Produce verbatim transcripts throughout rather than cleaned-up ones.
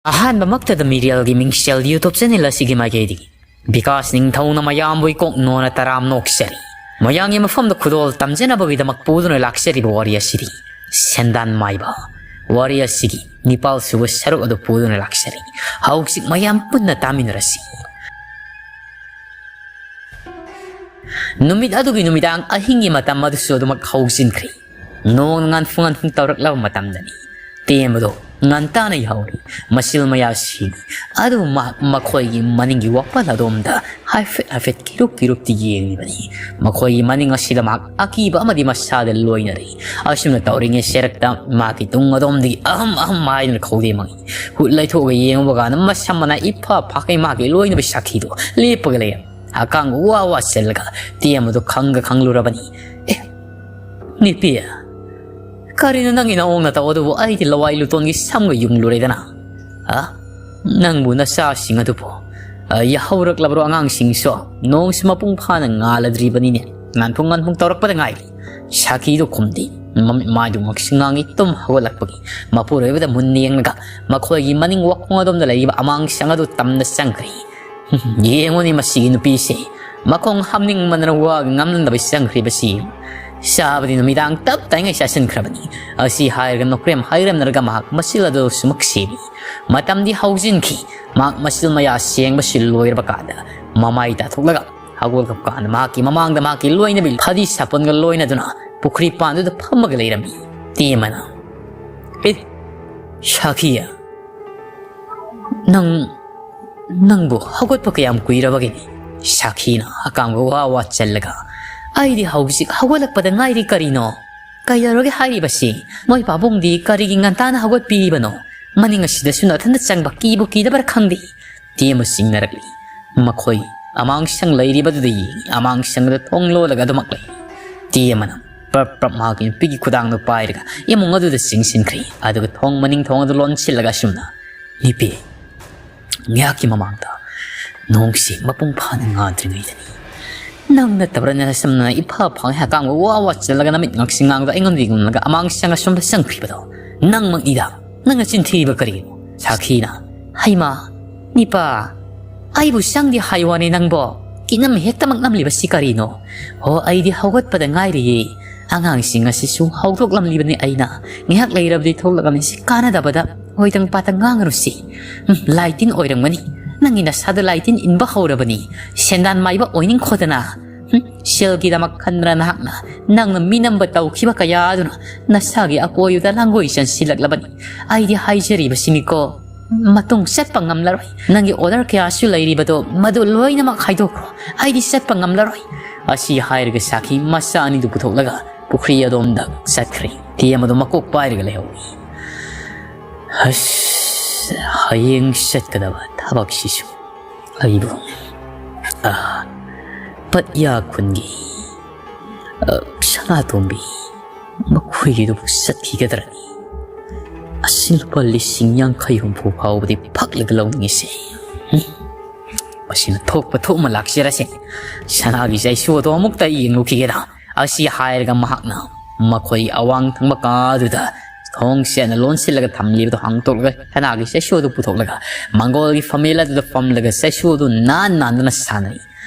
ꯑꯍꯥꯟꯕꯃꯛꯇꯗ ꯃꯤꯔꯦꯜꯒꯤ ꯃꯤꯡꯁꯦꯜ YouTube channel ꯑꯁꯤꯒꯤ ꯃꯥꯏꯀꯩꯗꯒꯤ ꯕꯤꯀꯥꯁ ꯅꯤꯡꯊꯧꯅ ꯃꯌꯥꯝꯕꯨ ꯏꯀꯣꯛ ꯅꯣꯟꯅ ꯇꯔꯥꯝ ꯅꯣꯛꯆꯔꯤ꯫ ꯃꯌꯥꯝꯒꯤ ꯃꯐꯝꯗ ꯈꯨꯗꯣꯜ ꯇꯝꯖꯅꯕꯒꯤꯗꯃꯛ ꯄꯨꯗꯨꯅ ꯂꯥꯛꯆꯔꯤꯕ ꯋꯥꯔꯤ ꯑꯁꯤꯗꯤ ꯁꯦꯟꯗꯥꯟ ꯃꯥꯏꯕ꯫ ꯋꯥꯔꯤ ꯑꯁꯤꯒꯤ ꯅꯤꯄꯥꯜ ꯁꯨꯕ ꯁꯔꯨꯛ ꯑꯗꯨ ꯄꯨꯗꯨꯅ ꯂꯥꯛꯆꯔꯤ꯫ ꯍꯧꯖꯤꯛ ꯃꯌꯥꯝ ꯄꯨꯟꯅ ꯇꯥꯃꯤꯟꯅꯔꯁꯤ꯫ ꯅꯨꯃꯤꯠ ꯑꯗꯨꯒꯤ ꯅꯨꯃꯤꯗꯥꯡ ꯑꯍꯤꯡꯒꯤ ꯃꯇꯝ ꯑꯗꯨꯁꯨ ꯑꯗꯨꯃꯛ ꯍꯧꯖꯤꯟꯈ꯭ꯔꯦ꯫ ꯅꯣꯡꯅ ꯉꯥꯟꯐꯨ ꯉꯥꯟꯐꯨ ꯇꯧꯔꯛꯂꯕ ꯃꯇꯝꯗꯅꯤ꯫ ꯇꯦꯝꯕꯗꯣ ꯉꯟꯇꯥꯅ ꯌꯥꯍꯧꯔꯤ꯫ ꯃꯆꯤꯜ ꯃꯌꯥ ꯁꯤꯔꯤ꯫ ꯑꯗꯨꯕꯨ ꯃꯍꯥꯛ ꯃꯈꯣꯏꯒꯤ ꯃꯅꯤꯡꯒꯤ ꯋꯥꯄꯜ ꯑꯗꯣꯝꯗ ꯍꯥꯏꯐꯦꯠ ꯍꯥꯏꯐꯦꯠ ꯀꯤꯔꯨꯞ ꯀꯤꯔꯨꯞꯇꯤ ꯌꯦꯡꯂꯤꯕꯅꯤ꯫ ꯃꯈꯣꯏꯒꯤ ꯃꯅꯤꯡ ꯑꯁꯤꯗ ꯃꯍꯥꯛ ꯑꯀꯤꯕ ꯑꯃꯗꯤ ꯃꯁꯥꯗ ꯂꯣꯏꯅꯔꯤ꯫ ꯑꯁꯨꯝꯅ ꯇꯧꯔꯤꯉꯩ ꯁꯦꯔꯛꯇ ꯃꯍꯥꯛꯀꯤ ꯇꯨꯡ ꯑꯗꯣꯝꯗꯒꯤ ꯑꯍꯝ ꯑꯍꯝ ꯍꯥꯏꯗꯨꯅ ꯈꯧꯗꯦ ꯃꯪꯏ꯫ ꯍꯨꯠ ꯂꯩꯊꯣꯛꯑꯒ ꯌꯦꯡꯉꯨꯕ ꯀꯥꯟꯗ ꯃꯁꯝ ꯃꯅꯥ ꯏꯐꯥ ꯐꯥꯈꯩ ꯃꯍꯥꯛꯀꯤ ꯂꯣꯏꯅꯕ ꯁꯥꯈꯤꯗꯣ ꯂꯦꯞꯄꯒ ꯂꯩꯔꯝꯃꯤ꯫ ꯍꯛꯀꯥꯡ ꯋꯥ ꯋꯥ ꯆꯜꯂꯒ ꯇꯦꯝꯕꯗꯨ ꯈꯪꯒ ꯈꯪꯂꯨꯔꯕꯅꯤ꯫ "ꯑꯦ, ꯅꯨꯄꯤ, ꯀꯔꯤꯅꯣ ꯅꯪꯒꯤ ꯅꯑꯣꯡ ꯅꯇꯧ ꯑꯗꯨꯕꯨ? ꯑꯩꯗꯤ ꯂꯋꯥꯏ ꯂꯨꯇꯣꯟꯒꯤ ꯁꯝꯒ ꯌꯨꯡꯂꯨꯔꯦꯗꯅ꯫ ꯑ? ꯅꯪꯕꯨ ꯅꯆꯥꯁꯤꯡ ꯑꯗꯨꯕꯨ, ꯑ, ꯌꯥꯍꯧꯔꯛꯂꯕ꯭ꯔꯣ ꯑꯉꯥꯡꯁꯤꯡꯁꯨ? ꯅꯣꯡꯁꯨ ꯃꯄꯨꯡ ꯐꯥꯅ ꯉꯥꯜꯂꯗ꯭ꯔꯤꯕꯅꯤꯅꯦ꯫ ꯉꯥꯟꯐꯨꯡ ꯉꯥꯟꯐꯨꯡ ꯇꯧꯔꯛꯄꯗ ꯉꯥꯏꯔꯤ꯫" ꯁꯥꯈꯤꯗꯨ ꯈꯨꯝꯗꯦ꯫ ꯃꯃꯤꯠ ꯃꯥꯏꯗꯨꯃꯛꯁꯨ ꯉꯥꯡꯉꯤ꯫ ꯇꯨꯝ ꯍꯧꯒꯠꯂꯛꯄꯒꯤ ꯃꯄꯨꯔꯣꯏꯕꯗ ꯃꯨꯟꯅ ꯌꯦꯡꯂꯒ ꯃꯈꯣꯏꯒꯤ ꯃꯅꯤꯡ ꯋꯥꯈꯣꯡ ꯑꯗꯣꯝꯗ ꯂꯩꯔꯤꯕ ꯑꯃꯥꯡꯁꯪ ꯑꯗꯨ ꯇꯝꯅ ꯆꯪꯈ꯭ꯔꯦ꯫ "ꯌꯦꯡꯉꯨꯅꯦ ꯃꯁꯤꯒꯤ ꯅꯨꯄꯤꯁꯦ, ꯃꯈꯣꯡ ꯍꯥꯝꯅꯤꯡꯃꯟꯗꯅ ꯋꯥꯒ ꯉꯝꯅꯗꯕ ꯆꯪꯈ꯭ꯔꯤꯕꯁꯤ꯫ ꯆꯥꯕꯗꯤ ꯅꯨꯃꯤꯗꯥꯡ ꯇꯞ ꯇꯥꯏꯉꯩ ꯆꯥꯁꯤꯟꯈ꯭ꯔꯕꯅꯤ꯫" ꯑꯁꯤ ꯍꯥꯏꯔꯒ ꯅꯣꯀ꯭ꯔꯦꯝ ꯍꯥꯏꯔꯝꯅꯔꯒ ꯃꯍꯥꯛ ꯃꯆꯤꯜ ꯑꯗꯨ ꯁꯨꯃꯛ ꯁꯦꯝꯃꯤ꯫ ꯃꯇꯝꯗꯤ ꯍꯧꯖꯤꯟꯈꯤ꯫ ꯃꯍꯥꯛ ꯃꯆꯤꯜ ꯃꯌꯥ ꯁꯦꯡꯕꯁꯤ ꯂꯣꯏꯔꯕ ꯀꯥꯟꯗ ꯃꯃꯥꯏ ꯇꯥꯊꯣꯛꯂꯒ ꯍꯧꯒꯠꯂꯛꯄ ꯀꯥꯟꯗ ꯃꯍꯥꯛꯀꯤ ꯃꯃꯥꯡꯗ ꯃꯍꯥꯛꯀꯤ ꯂꯣꯏꯅꯕꯤ ꯐꯗꯤ ꯁꯥꯄꯣꯟꯒ ꯂꯣꯏꯅꯗꯨꯅ ꯄꯨꯈ꯭ꯔꯤ ꯄꯥꯟꯗꯨꯗ ꯐꯝꯃꯒ ꯂꯩꯔꯝꯃꯤ꯫ ꯇꯦꯝꯕꯅ, "ꯑꯦ, ꯁꯥꯈꯤꯌꯥ, ꯅꯪ, ꯅꯪꯕꯨ ꯍꯧꯒꯠꯄ ꯀꯌꯥꯝ ꯀꯨꯏꯔꯕꯒꯦ?" ꯁꯥꯈꯤꯅ ꯍꯀꯥꯝꯒ ꯋꯥ ꯋꯥ ꯆꯜꯂꯒ, "ꯑꯩꯗꯤ ꯍꯧꯖꯤꯛ ꯍꯧꯒꯠꯂꯛꯄꯗ ꯉꯥꯏꯔꯤ꯫ ꯀꯔꯤꯅꯣ? ꯀꯩꯗꯧꯔꯒꯦ ꯍꯥꯏꯔꯤꯕꯁꯤ? ꯃꯣꯏ ꯄꯥꯕꯨꯡꯗꯤ ꯀꯔꯤꯒꯤ ꯉꯟꯇꯥꯅ ꯍꯧꯒꯠꯄꯤꯔꯤꯕꯅꯣ? ꯃꯅꯤꯡ ꯑꯁꯤꯗꯁꯨ ꯅꯊꯟꯇ ꯆꯪꯕ ꯀꯤꯕꯨ ꯀꯤꯗꯕ꯭ꯔꯥ ꯈꯪꯗꯦ꯫" ꯇꯦꯝꯕ ꯆꯤꯡꯅꯔꯛꯂꯤ꯫ ꯃꯈꯣꯏ ꯑꯃꯥꯡꯁꯪ ꯂꯩꯔꯤꯕꯗꯨꯗ ꯌꯦꯡꯉꯤ꯫ ꯑꯃꯥꯡꯁꯪꯗ ꯊꯣꯡ ꯂꯣꯜꯂꯒ ꯑꯗꯨꯃꯛ ꯂꯩ꯫ ꯇꯦꯝꯕꯅ ꯄ꯭ꯔꯞ ꯄ꯭ꯔꯞ ꯃꯍꯥꯛꯀꯤ ꯅꯨꯄꯤꯒꯤ ꯈꯨꯗꯥꯡꯗꯨ ꯄꯥꯏꯔꯒ ꯏꯃꯨꯡ ꯑꯗꯨꯗ ꯆꯤꯡꯁꯤꯟꯈ꯭ꯔꯦ꯫ ꯑꯗꯨꯒ ꯊꯣꯡ ꯃꯅꯤꯡ ꯊꯣꯡ ꯑꯗꯨ ꯂꯣꯟꯁꯤꯜꯂꯒ ꯑꯁꯨꯝꯅ, "ꯅꯨꯄꯤ, ꯉꯥꯏꯍꯥꯛꯀꯤ ꯃꯃꯥꯡꯗ ꯅꯣꯡꯁꯤ ꯃꯄꯨꯡ ꯐꯥꯅ ꯉꯥꯟꯗ꯭ꯔꯤꯉꯩꯗꯅꯤ꯫ ꯅꯪ ꯅꯠꯇꯕ꯭ꯔꯥ ꯅꯁꯝꯅ ꯏꯐꯥ ꯐꯥꯡ ꯍꯀꯥꯝꯒ ꯋꯥ ꯋꯥ ꯆꯜꯂꯒ ꯅꯃꯤꯠ ꯉꯛꯁꯤ ꯉꯥꯡꯗ ꯑꯩꯉꯣꯟꯗ ꯌꯦꯡꯂꯒ ꯑꯃꯥꯡꯁꯪ ꯑꯁꯣꯝꯗ ꯆꯪꯈ꯭ꯔꯤꯕꯗꯣ? ꯅꯪꯃꯛꯅꯤꯗ꯫ ꯅꯪꯅ ꯆꯤꯟꯊꯤꯔꯤꯕ ꯀꯔꯤꯒꯤꯅꯣ? ꯁꯥꯈꯤꯅ, "ꯍꯩꯃꯥ, ꯅꯤꯄꯥ, ꯑꯩꯕꯨ ꯆꯪꯗꯦ ꯍꯥꯏ ꯋꯥꯅꯤ ꯅꯪꯕꯣ? ꯀꯤꯅꯝ ꯍꯦꯛꯇꯃꯛ ꯅꯝꯂꯤꯕꯁꯤ ꯀꯔꯤꯅꯣ? ꯍꯣ, ꯑꯩꯗꯤ ꯍꯧꯒꯠꯄꯗ ꯉꯥꯏꯔꯤꯌꯦ꯫ ꯑꯉꯥꯡꯁꯤꯡ ꯑꯁꯤꯁꯨ ꯍꯧꯗꯣꯛꯂꯝꯂꯤꯕꯅꯤ ꯑꯩꯅ꯫ ꯉꯥꯏꯍꯥꯛ ꯂꯩꯔꯕꯗꯤ ꯊꯣꯛꯂꯛꯂꯝꯃꯤ꯫ ꯁꯤ ꯀꯥꯟꯅꯗꯕꯗ ꯑꯣꯏꯗꯪ ꯄꯥꯇꯪ ꯉꯥꯡꯒꯅꯨꯁꯤ꯫ ꯎꯝ, ꯂꯥꯏꯇꯤꯟ ꯑꯣꯏꯔꯝꯒꯅꯤ꯫ ꯅꯪꯒꯤ ꯅꯁꯥꯗ ꯂꯥꯏꯇꯤꯟ ꯏꯟꯕ ꯍꯧꯔꯕꯅꯤ꯫ ꯁꯦꯟꯗꯥꯟ ꯃꯥꯏꯕ ꯑꯣꯏꯅꯤꯡꯈꯣꯗꯅ꯫ ꯍꯨꯝ, ꯁꯦꯜꯒꯤꯗꯃꯛ ꯈꯟꯗꯅ ꯅꯍꯥꯛꯅ ꯅꯪꯅ ꯃꯤꯅꯝꯕ ꯇꯧꯈꯤꯕ ꯀꯌꯥ ꯑꯗꯨꯅ ꯅꯁꯥꯒꯤ ꯑꯀꯣꯏꯕꯗ ꯂꯥꯡꯒꯣꯏ ꯆꯟꯁꯤꯜꯂꯛꯂꯕꯅꯤ꯫ ꯑꯩꯗꯤ ꯍꯥꯏꯖꯔꯤꯕꯁꯤꯅꯤꯀꯣ, ꯃꯇꯨꯡ ꯆꯠꯄ ꯉꯝꯂꯔꯣꯏ꯫ ꯅꯪꯒꯤ order ꯀꯌꯥꯁꯨ ꯂꯩꯔꯤꯕꯗꯣ, ꯃꯗꯨ ꯂꯣꯏꯅꯃꯛ ꯍꯥꯏꯗꯣꯛꯈ꯭ꯔꯣ꯫ ꯑꯩꯗꯤ ꯆꯠꯄ ꯉꯝꯂꯔꯣꯏ꯫" ꯑꯁꯤ ꯍꯥꯏꯔꯒ ꯁꯥꯈꯤ ꯃꯆꯥ ꯑꯅꯤꯗꯨ ꯄꯨꯊꯣꯛꯂꯒ ꯄꯨꯈ꯭ꯔꯤ ꯑꯗꯣꯝꯗ ꯆꯠꯈ꯭ꯔꯦ꯫ ꯇꯦꯝ ꯑꯗꯨ ꯃꯀꯣꯛ ꯄꯥꯏꯔꯒ ꯂꯩꯍꯧꯏ꯫ ꯑꯁ, ꯍꯌꯦꯡ ꯆꯠꯀꯗꯕ ꯊꯕꯛꯁꯤꯁꯨ ꯑꯩꯕꯨ, ꯑ, ꯄꯠꯌꯥ ꯈꯨꯟꯒꯤ, ꯑ, ꯁꯅꯥꯇꯣꯝꯕꯤ ꯃꯈꯣꯏꯒꯤꯗꯨꯕꯨ ꯆꯠꯈꯤꯒꯗ꯭ꯔꯅꯤ? ꯑꯁꯤ ꯂꯨꯄꯥ ꯂꯤꯁꯤꯡ ꯌꯥꯡꯈꯩ ꯍꯨꯝꯐꯨ ꯐꯥꯎꯕꯗꯤ ꯐꯛꯂꯒ ꯂꯧꯅꯤꯡꯉꯤꯁꯦ꯫ ꯍꯨꯝ꯫ ꯃꯁꯤꯅ ꯊꯣꯛꯄ ꯊꯣꯛꯃ ꯂꯥꯛꯆꯔꯁꯦ꯫ ꯁꯅꯥꯒꯤ ꯆꯩꯁꯨ ꯑꯗꯣ ꯑꯃꯨꯛꯇ ꯌꯦꯡꯂꯨꯈꯤꯒꯦꯗ꯫ ꯑꯁꯤ ꯍꯥꯏꯔꯒ ꯃꯍꯥꯛꯅ ꯃꯈꯣꯏ ꯑꯋꯥꯡ ꯊꯪꯕ ꯀꯥꯗꯨꯗ ꯊꯣꯡ ꯁꯦꯠꯅ ꯂꯣꯟꯁꯤꯜꯂꯒ ꯊꯝꯂꯤꯕꯗꯨ ꯍꯥꯡꯇꯣꯛꯂꯒ ꯁꯅꯥꯒꯤ ꯆꯩꯁꯨ ꯑꯗꯨ ꯄꯨꯊꯣꯛꯂꯒ ꯃꯪꯒꯣꯜꯒꯤ ꯐꯝꯃꯦꯜ ꯑꯗꯨꯗ ꯐꯝꯂꯒ ꯆꯩꯁꯨ ꯑꯗꯨ ꯅꯥꯟ ꯅꯥꯟꯗꯅ ꯁꯥꯟꯅꯔꯤ꯫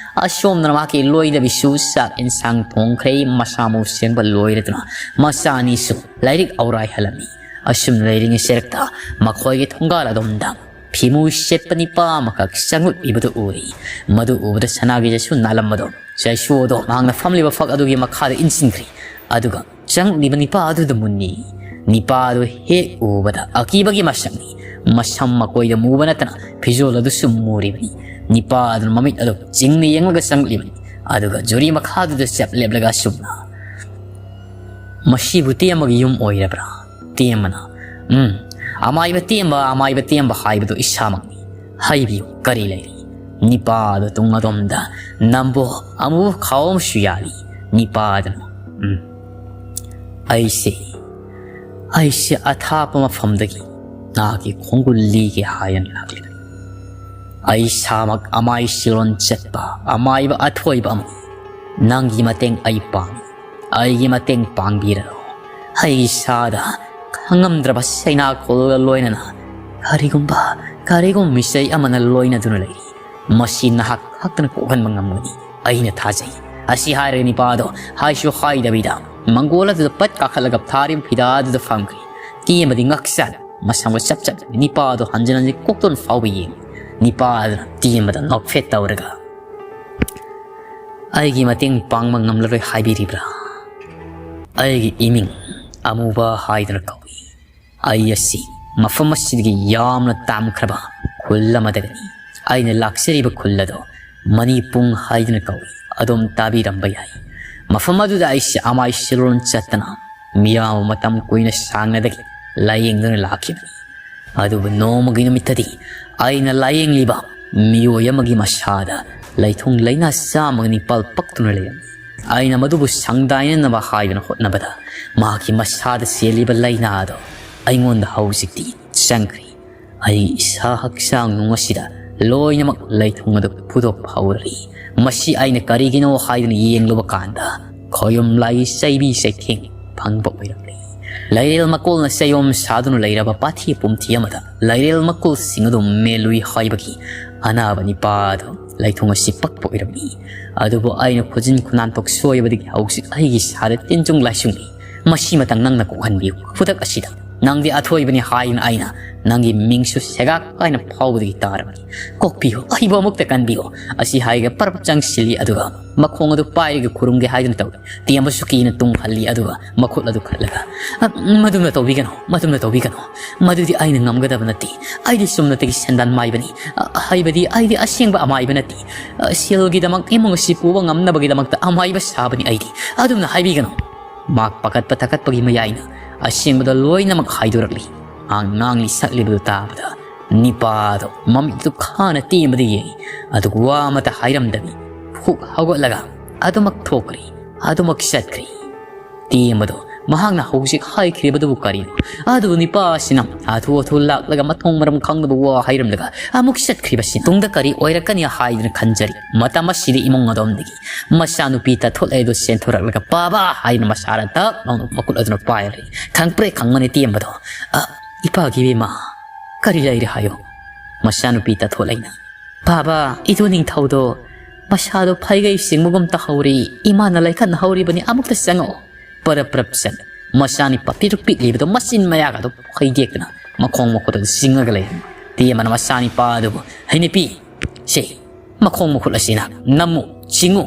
ꯑꯁꯣꯝꯗꯅ ꯃꯍꯥꯛꯀꯤ ꯂꯣꯏꯅꯕꯤꯁꯨ ꯆꯥꯛ ꯏꯟꯁꯥꯡ ꯊꯣꯡꯈ꯭ꯔꯦ, ꯃꯁꯥ ꯃꯎ ꯁꯦꯝꯕ ꯂꯣꯏꯔꯗꯨꯅ ꯃꯆꯥ ꯑꯅꯤꯁꯨ ꯂꯥꯏꯔꯤꯛ ꯑꯧꯔꯥꯏꯍꯜꯂꯝꯃꯤ꯫ ꯑꯁꯨꯝ ꯂꯩꯔꯤꯉꯩ ꯆꯔꯛꯇ ꯃꯈꯣꯏꯒꯤ ꯊꯣꯡꯒꯥꯜ ꯑꯗꯣꯝꯗ ꯐꯤꯃꯨ ꯁꯦꯠꯄ ꯅꯤꯄꯥ ꯑꯃꯈꯛ ꯆꯪꯂꯛꯂꯤꯕꯗꯨ ꯎꯔꯤ꯫ ꯃꯗꯨ ꯎꯕꯗ ꯁꯅꯥꯒꯤ ꯆꯩꯁꯨ ꯅꯥꯜꯂꯝꯕꯗꯣ ꯆꯩꯁꯨ ꯑꯗꯣ ꯃꯍꯥꯛꯅ ꯐꯝꯂꯤꯕ ꯐꯛ ꯑꯗꯨꯒꯤ ꯃꯈꯥꯗ ꯏꯟꯁꯤꯟꯈ꯭ꯔꯦ꯫ ꯑꯗꯨꯒ ꯆꯪꯂꯤꯕ ꯅꯤꯄꯥ ꯑꯗꯨꯗ ꯃꯨꯟꯅꯤ꯫ ꯅꯤꯄꯥ ꯑꯗꯨ ꯍꯦꯛ ꯎꯕꯗ ꯑꯀꯤꯕꯒꯤ ꯃꯁꯛꯅꯤ꯫ ꯃꯁꯝ ꯃꯀꯣꯏꯗ ꯃꯨꯕ ꯅꯠꯇꯅ ꯐꯤꯖꯣꯜ ꯑꯗꯨꯁꯨ ꯃꯨꯔꯤꯕꯅꯤ꯫ ꯅꯤꯄꯥ ꯑꯗꯨꯅ ꯃꯃꯤꯠ ꯑꯗꯨ ꯆꯤꯡꯅ ꯌꯦꯡꯂꯒ ꯆꯪꯂꯛꯂꯤꯕꯅꯤ꯫ ꯑꯗꯨꯒ ꯖꯨꯔꯤ ꯃꯈꯥꯗꯨꯗ ꯆꯞ ꯂꯦꯞꯂꯒ ꯑꯁꯨꯝꯅ, "ꯃꯁꯤꯕꯨ ꯇꯦꯝꯕꯒꯤ ꯌꯨꯝ ꯑꯣꯏꯔꯕ꯭ꯔꯥ?" ꯇꯦꯝꯕꯅ, "ꯎꯝ, ꯑꯃꯥꯏꯕ ꯇꯦꯝꯕ, ꯑꯃꯥꯏꯕ ꯇꯦꯝꯕ ꯍꯥꯏꯕꯗꯨ ꯏꯁꯥꯃꯛꯅꯤ꯫ ꯍꯥꯏꯕꯤꯌꯨ, ꯀꯔꯤ ꯂꯩꯔꯤ?" ꯅꯤꯄꯥꯗꯨ ꯇꯨꯡ ꯑꯗꯣꯝꯗ ꯅꯝꯕꯣ ꯑꯃꯨꯕ ꯈꯥꯎ ꯑꯃꯁꯨ ꯌꯥꯜꯂꯤ꯫ ꯅꯤꯄꯥꯗꯨꯅ, "ꯎꯝ, ꯑꯩꯁꯦ, ꯑꯩꯁꯦ ꯑꯊꯥꯞꯄ ꯃꯐꯝꯗꯒꯤ ꯅꯍꯥꯛꯀꯤ ꯈꯣꯡꯒꯨꯜ ꯂꯤꯒꯦ ꯍꯥꯏꯅ ꯂꯥꯛꯂꯤꯕꯅꯤ꯫ ꯑꯩ ꯏꯁꯥꯃꯛ ꯑꯃꯥꯏ ꯁꯤꯔꯣꯟ ꯆꯠꯄ ꯑꯃꯥꯏꯕ ꯑꯊꯣꯏꯕ ꯑꯃꯅꯤ꯫ ꯅꯪꯒꯤ ꯃꯇꯦꯡ ꯑꯩ ꯄꯥꯝꯃꯤ꯫ ꯑꯩꯒꯤ ꯃꯇꯦꯡ ꯄꯥꯡꯕꯤꯔꯣ꯫ ꯑꯩ ꯏꯁꯥꯗ ꯈꯪꯉꯝꯗ꯭ꯔꯕ ꯆꯩꯅꯥ ꯈꯣꯜꯒ ꯂꯣꯏꯅꯅ "ꯀꯔꯤꯒꯨꯝꯕ, ꯀꯔꯤꯒꯨꯝꯕ ꯃꯤꯁꯛ ꯑꯃꯅ ꯂꯣꯏꯅꯗꯨꯅ ꯂꯩꯔꯤ꯫ ꯃꯁꯤ ꯅꯍꯥꯛ ꯈꯛꯇꯅ ꯀꯣꯛꯍꯟꯕ ꯉꯝꯒꯅꯤ꯫ ꯑꯩꯅ ꯊꯥꯖꯩ꯫" ꯑꯁꯤ ꯍꯥꯏꯔꯒ ꯅꯤꯄꯥ ꯑꯗꯣ ꯍꯥꯏꯁꯨ ꯍꯥꯏꯗꯕꯤꯗ ꯃꯪꯒꯣꯜ ꯑꯗꯨꯗ ꯄꯠ ꯀꯥꯈꯠꯂꯒ ꯊꯥꯔꯤꯕ ꯐꯤꯗꯥ ꯑꯗꯨꯗ ꯐꯝꯈ꯭ꯔꯦ꯫ ꯇꯦꯝꯕꯗꯤ ꯉꯛꯆꯥꯟꯅ ꯃꯁꯝꯒ ꯆꯞ ꯆꯞ ꯅꯤꯄꯥ ꯑꯗꯣ ꯍꯟꯖꯤꯟ ꯍꯟꯖꯤꯟ ꯀꯣꯛꯇꯨꯅ ꯐꯥꯎꯕ ꯌꯦꯡꯉꯤ꯫ ꯅꯤꯄꯥ ꯑꯗꯨꯅ ꯇꯦꯝꯕꯗ ꯅꯣꯛꯐꯦꯠ ꯇꯧꯔꯒ, "ꯑꯩꯒꯤ ꯃꯇꯦꯡ ꯄꯥꯡꯕ ꯉꯝꯂꯔꯣꯏ ꯍꯥꯏꯕꯤꯔꯤꯕ꯭ꯔꯥ? ꯑꯩꯒꯤ ꯏꯃꯤꯡ ꯑꯃꯨꯕ ꯍꯥꯏꯗꯨꯅ ꯀꯧꯏ꯫ ꯑꯩ ꯑꯁꯤ ꯃꯐꯝ ꯑꯁꯤꯗꯒꯤ ꯌꯥꯝꯅ ꯇꯥꯝꯈ꯭ꯔꯕ ꯈꯨꯜ ꯑꯃꯗꯒꯤꯅꯤ꯫ ꯑꯩꯅ ꯂꯥꯛꯆꯔꯤꯕ ꯈꯨꯜ ꯑꯗꯣ ꯃꯅꯤꯄꯨꯡ ꯍꯥꯏꯗꯨꯅ ꯀꯧꯏ꯫ ꯑꯗꯨꯝ ꯇꯥꯕꯤꯔꯝꯕ ꯌꯥꯏ꯫ ꯃꯐꯝ ꯑꯗꯨꯗ ꯑꯩꯁꯦ ꯑꯃꯥꯏ ꯁꯤꯂꯣꯟ ꯆꯠꯇꯅ ꯃꯤꯌꯥꯝ ꯃꯇꯝ ꯀꯨꯏꯅ ꯁꯥꯡꯅꯗꯒꯤ ꯂꯥꯌꯦꯡꯗꯨꯅ ꯂꯥꯛꯈꯤꯕꯅꯤ꯫ ꯑꯗꯨꯕꯨ ꯅꯣꯡꯃꯒꯤ ꯅꯨꯃꯤꯠꯇꯗꯤ ꯑꯩꯅ ꯂꯥꯌꯦꯡꯂꯤꯕ ꯃꯤꯑꯣꯏ ꯑꯃꯒꯤ ꯃꯁꯥꯗ ꯂꯩꯊꯨꯡ ꯂꯩꯅꯥ ꯆꯥꯝꯃꯒ ꯅꯤꯄꯥꯜ ꯄꯛꯇꯨꯅ ꯂꯩꯔꯝꯃꯤ꯫ ꯑꯩꯅ ꯃꯗꯨꯕꯨ ꯁꯪꯗꯥꯏꯅꯅꯕ ꯍꯥꯏꯗꯨꯅ ꯍꯣꯠꯅꯕꯗ ꯃꯍꯥꯛꯀꯤ ꯃꯁꯥꯗ ꯆꯦꯜꯂꯤꯕ ꯂꯩꯅꯥ ꯑꯗꯣ ꯑꯩꯉꯣꯟꯗ ꯍꯧꯖꯤꯛꯇꯤ ꯆꯪꯈ꯭ꯔꯦ꯫ ꯑꯩ ꯏꯁꯥ ꯍꯛꯆꯥꯡ ꯅꯨꯡ ꯑꯁꯤꯗ ꯂꯣꯏꯅꯃꯛ ꯂꯩꯊꯨꯡ ꯑꯗꯨ ꯐꯨꯗꯣꯛꯄ ꯍꯧꯔꯛꯏ꯫ ꯃꯁꯤ ꯑꯩꯅ ꯀꯔꯤꯒꯤꯅꯣ ꯍꯥꯏꯗꯨꯅ ꯌꯦꯡꯂꯨꯕ ꯀꯥꯟꯗ ꯈꯣꯌꯨꯝ ꯂꯥꯏ ꯆꯩꯕꯤ ꯆꯩꯊꯦꯡ ꯐꯪꯕ ꯑꯣꯏꯔꯝꯂꯦ꯫ ꯂꯩꯔꯦꯜ ꯃꯀꯣꯜꯅ ꯆꯌꯣꯝ ꯁꯥꯗꯨꯅ ꯂꯩꯔꯕ ꯄꯥꯊꯤ ꯄꯨꯝꯊꯤ ꯑꯃꯗ ꯂꯩꯔꯦꯜ ꯃꯀꯣꯜꯁꯤꯡ ꯑꯗꯨ ꯃꯦꯜꯂꯨꯏ ꯍꯥꯏꯕꯒꯤ ꯑꯅꯥꯕ ꯅꯤꯄꯥ ꯑꯗꯨ ꯂꯩꯊꯨꯡ ꯑꯁꯤ ꯄꯛꯄ ꯑꯣꯏꯔꯝꯃꯤ꯫ ꯑꯗꯨꯕꯨ ꯑꯩꯅ ꯈꯨꯖꯤꯟ ꯈꯨꯅꯥꯟꯊꯣꯛ ꯁꯣꯏꯕꯗꯒꯤ ꯍꯧꯖꯤꯛ ꯑꯩꯒꯤ ꯏꯁꯥꯗ ꯇꯤꯟꯖꯨꯡ ꯂꯥꯏꯖꯨꯡ ꯂꯩ꯫ ꯃꯁꯤ ꯃꯇꯥꯡ ꯅꯪꯅ ꯀꯣꯛꯍꯟꯕꯤꯌꯨ꯫ ꯈꯨꯗꯛ ꯑꯁꯤꯗ ꯅꯪꯗꯤ ꯑꯊꯣꯏꯕꯅꯤ ꯍꯥꯏꯅ ꯑꯩꯅ ꯅꯪꯒꯤ ꯃꯤꯡꯁꯨ ꯁꯦꯒꯥꯛ ꯍꯥꯏꯅ ꯐꯥꯎꯕꯗꯒꯤ ꯇꯥꯔꯕꯅꯤ꯫ ꯀꯣꯛꯄꯤꯌꯨ, ꯑꯩꯕꯨ ꯑꯃꯨꯛꯇ ꯀꯟꯕꯤꯌꯨ꯫ ꯑꯁꯤ ꯍꯥꯏꯔꯒ ꯄꯔꯞ ꯆꯪꯁꯤꯜꯂꯤ, ꯑꯗꯨꯒ ꯃꯈꯣꯡ ꯑꯗꯨ ꯄꯥꯏꯔꯒ ꯈꯨꯔꯨꯝꯒꯦ ꯍꯥꯏꯗꯨꯅ ꯇꯧꯏ꯫ ꯇꯦꯝꯕꯁꯨ ꯀꯤꯅ ꯇꯨꯡ ꯍꯜꯂꯤ, ꯑꯗꯨꯒ ꯃꯈꯨꯠ ꯑꯗꯨ ꯈꯠꯂꯒ, "ꯑ, ꯃꯗꯨꯝꯅ ꯇꯧꯕꯤꯒꯅꯨ, ꯃꯗꯨꯝꯅ ꯇꯧꯕꯤꯒꯅꯨ꯫ ꯃꯗꯨꯗꯤ ꯑꯩꯅ ꯉꯝꯒꯗꯕ ꯅꯠꯇꯦ꯫ ꯑꯩꯗꯤ ꯆꯨꯝꯅꯇꯒꯤ ꯁꯦꯟꯗꯥꯟ ꯃꯥꯏꯕꯅꯤ꯫ ꯑ, ꯍꯥꯏꯕꯗꯤ ꯑꯩꯗꯤ ꯑꯁꯦꯡꯕ ꯑꯃꯥꯏꯕ ꯅꯠꯇꯦ꯫ ꯑ, ꯁꯦꯜꯒꯤꯗꯃꯛ ꯏꯃꯨꯡ ꯑꯁꯤ ꯄꯨꯕ ꯉꯝꯅꯕꯒꯤꯗꯃꯛꯇ ꯑꯃꯥꯏꯕ ꯁꯥꯕꯅꯤ ꯑꯩꯗꯤ꯫ ꯑꯗꯨꯝꯅ ꯍꯥꯏꯕꯤꯒꯅꯨ꯫" ꯃꯍꯥꯛ ꯄꯥꯈꯠꯄ ꯊꯀꯠꯄꯒꯤ ꯃꯌꯥꯏꯅ ꯑꯁꯦꯡꯕꯗꯣ ꯂꯣꯏꯅꯃꯛ ꯍꯥꯏꯗꯣꯔꯛꯂꯤ꯫ ꯃꯍꯥꯛ ꯉꯥꯡꯂꯤ ꯁꯛꯂꯤꯕꯗꯨ ꯇꯥꯕꯗ ꯅꯤꯄꯥꯗꯣ ꯃꯃꯤꯠꯇꯨ ꯈꯥꯅ ꯇꯦꯝꯕꯗ ꯌꯦꯡꯉꯤ꯫ ꯑꯗꯨꯒ ꯋꯥ ꯑꯃꯠꯇ ꯍꯥꯏꯔꯝꯗꯕꯤ ꯍꯨꯛ ꯍꯧꯒꯠꯂꯒ ꯑꯗꯨꯃꯛ ꯊꯣꯛꯈ꯭ꯔꯦ, ꯑꯗꯨꯃꯛ ꯆꯠꯈ꯭ꯔꯦ꯫ ꯇꯦꯝꯕꯗꯣ ꯃꯍꯥꯛꯅ ꯍꯧꯖꯤꯛ ꯍꯥꯏꯈ꯭ꯔꯤꯕꯗꯨꯕꯨ ꯀꯔꯤꯅꯣ? ꯑꯗꯨꯕꯨ ꯅꯤꯄꯥ ꯑꯁꯤꯅ ꯍꯥꯊꯨ ꯍꯥꯊꯨ ꯂꯥꯛꯂꯒ ꯃꯊꯣꯡ ꯃꯔꯝ ꯈꯪꯗꯕ ꯋꯥ ꯍꯥꯏꯔꯝꯂꯒ ꯑꯃꯨꯛ ꯆꯠꯈ꯭ꯔꯤꯕꯁꯤ ꯇꯨꯡꯗ ꯀꯔꯤ ꯑꯣꯏꯔꯛꯀꯅꯤ ꯍꯥꯏꯗꯨꯅ ꯈꯟꯖꯔꯤ꯫ ꯃꯇꯝ ꯑꯁꯤꯗ ꯏꯃꯨꯡ ꯑꯗꯣꯝꯗꯒꯤ ꯃꯆꯥꯅꯨꯄꯤ ꯇꯥꯊꯣꯠꯂꯦ ꯑꯗꯨ ꯆꯦꯟꯊꯣꯔꯛꯂꯒ, "ꯄꯥꯕꯥ!" ꯍꯥꯏꯅ ꯃꯁꯥꯅ ꯇꯞ ꯂꯥꯎꯅ ꯃꯈꯨꯠ ꯑꯗꯨꯅ ꯄꯥꯏꯔꯦ꯫ ꯈꯪꯄ꯭ꯔꯦ ꯈꯪꯕꯅꯤ ꯇꯦꯝꯕꯗꯣ꯫ "ꯑ, ꯏꯄꯥꯒꯤ ꯏꯕꯦꯝꯃ, "ꯀꯔꯤ ꯂꯩꯔꯦ ꯍꯥꯏꯌꯨ?" ꯃꯆꯥꯅꯨꯄꯤ ꯇꯥꯊꯣꯠꯂꯩꯅ, "ꯕꯥꯕꯥ, ꯏꯗꯨ ꯅꯤꯡꯊꯧꯗꯣ ꯃꯁꯥꯗꯣ ꯐꯩꯒꯩ ꯆꯤꯡꯕꯒꯨꯝ ꯇꯧꯍꯧꯔꯤ, ꯏꯃꯥꯅ ꯂꯩꯈꯠꯅꯍꯧꯔꯤꯕꯅꯤ, ꯑꯃꯨꯛꯇ ꯆꯪꯉꯛꯑꯣ꯫ ꯄꯔꯞ ꯄꯔꯞ ꯆꯠ꯫ ꯃꯆꯥꯅꯤꯄꯥ ꯄꯤꯛꯇ꯭ꯔꯨꯛ ꯄꯤꯛꯂꯤꯕꯗꯣ ꯃꯆꯤꯟ ꯃꯌꯥꯒꯗꯣ ꯐꯩꯗꯦꯛꯇꯅ ꯃꯈꯣꯡ ꯃꯈꯨꯠ ꯑꯗꯨ ꯆꯤꯡꯉꯒ ꯂꯩꯔꯝꯃꯤ꯫ ꯇꯦꯝꯕꯅ ꯃꯆꯥꯅꯤꯄꯥ ꯑꯗꯨꯕꯨ, "ꯍꯩ ꯅꯨꯄꯤ, ꯁꯦ, ꯃꯈꯣꯡ ꯃꯈꯨꯠ ꯑꯁꯤꯅ ꯅꯝꯃꯨ, ꯆꯤꯡꯉꯨ꯫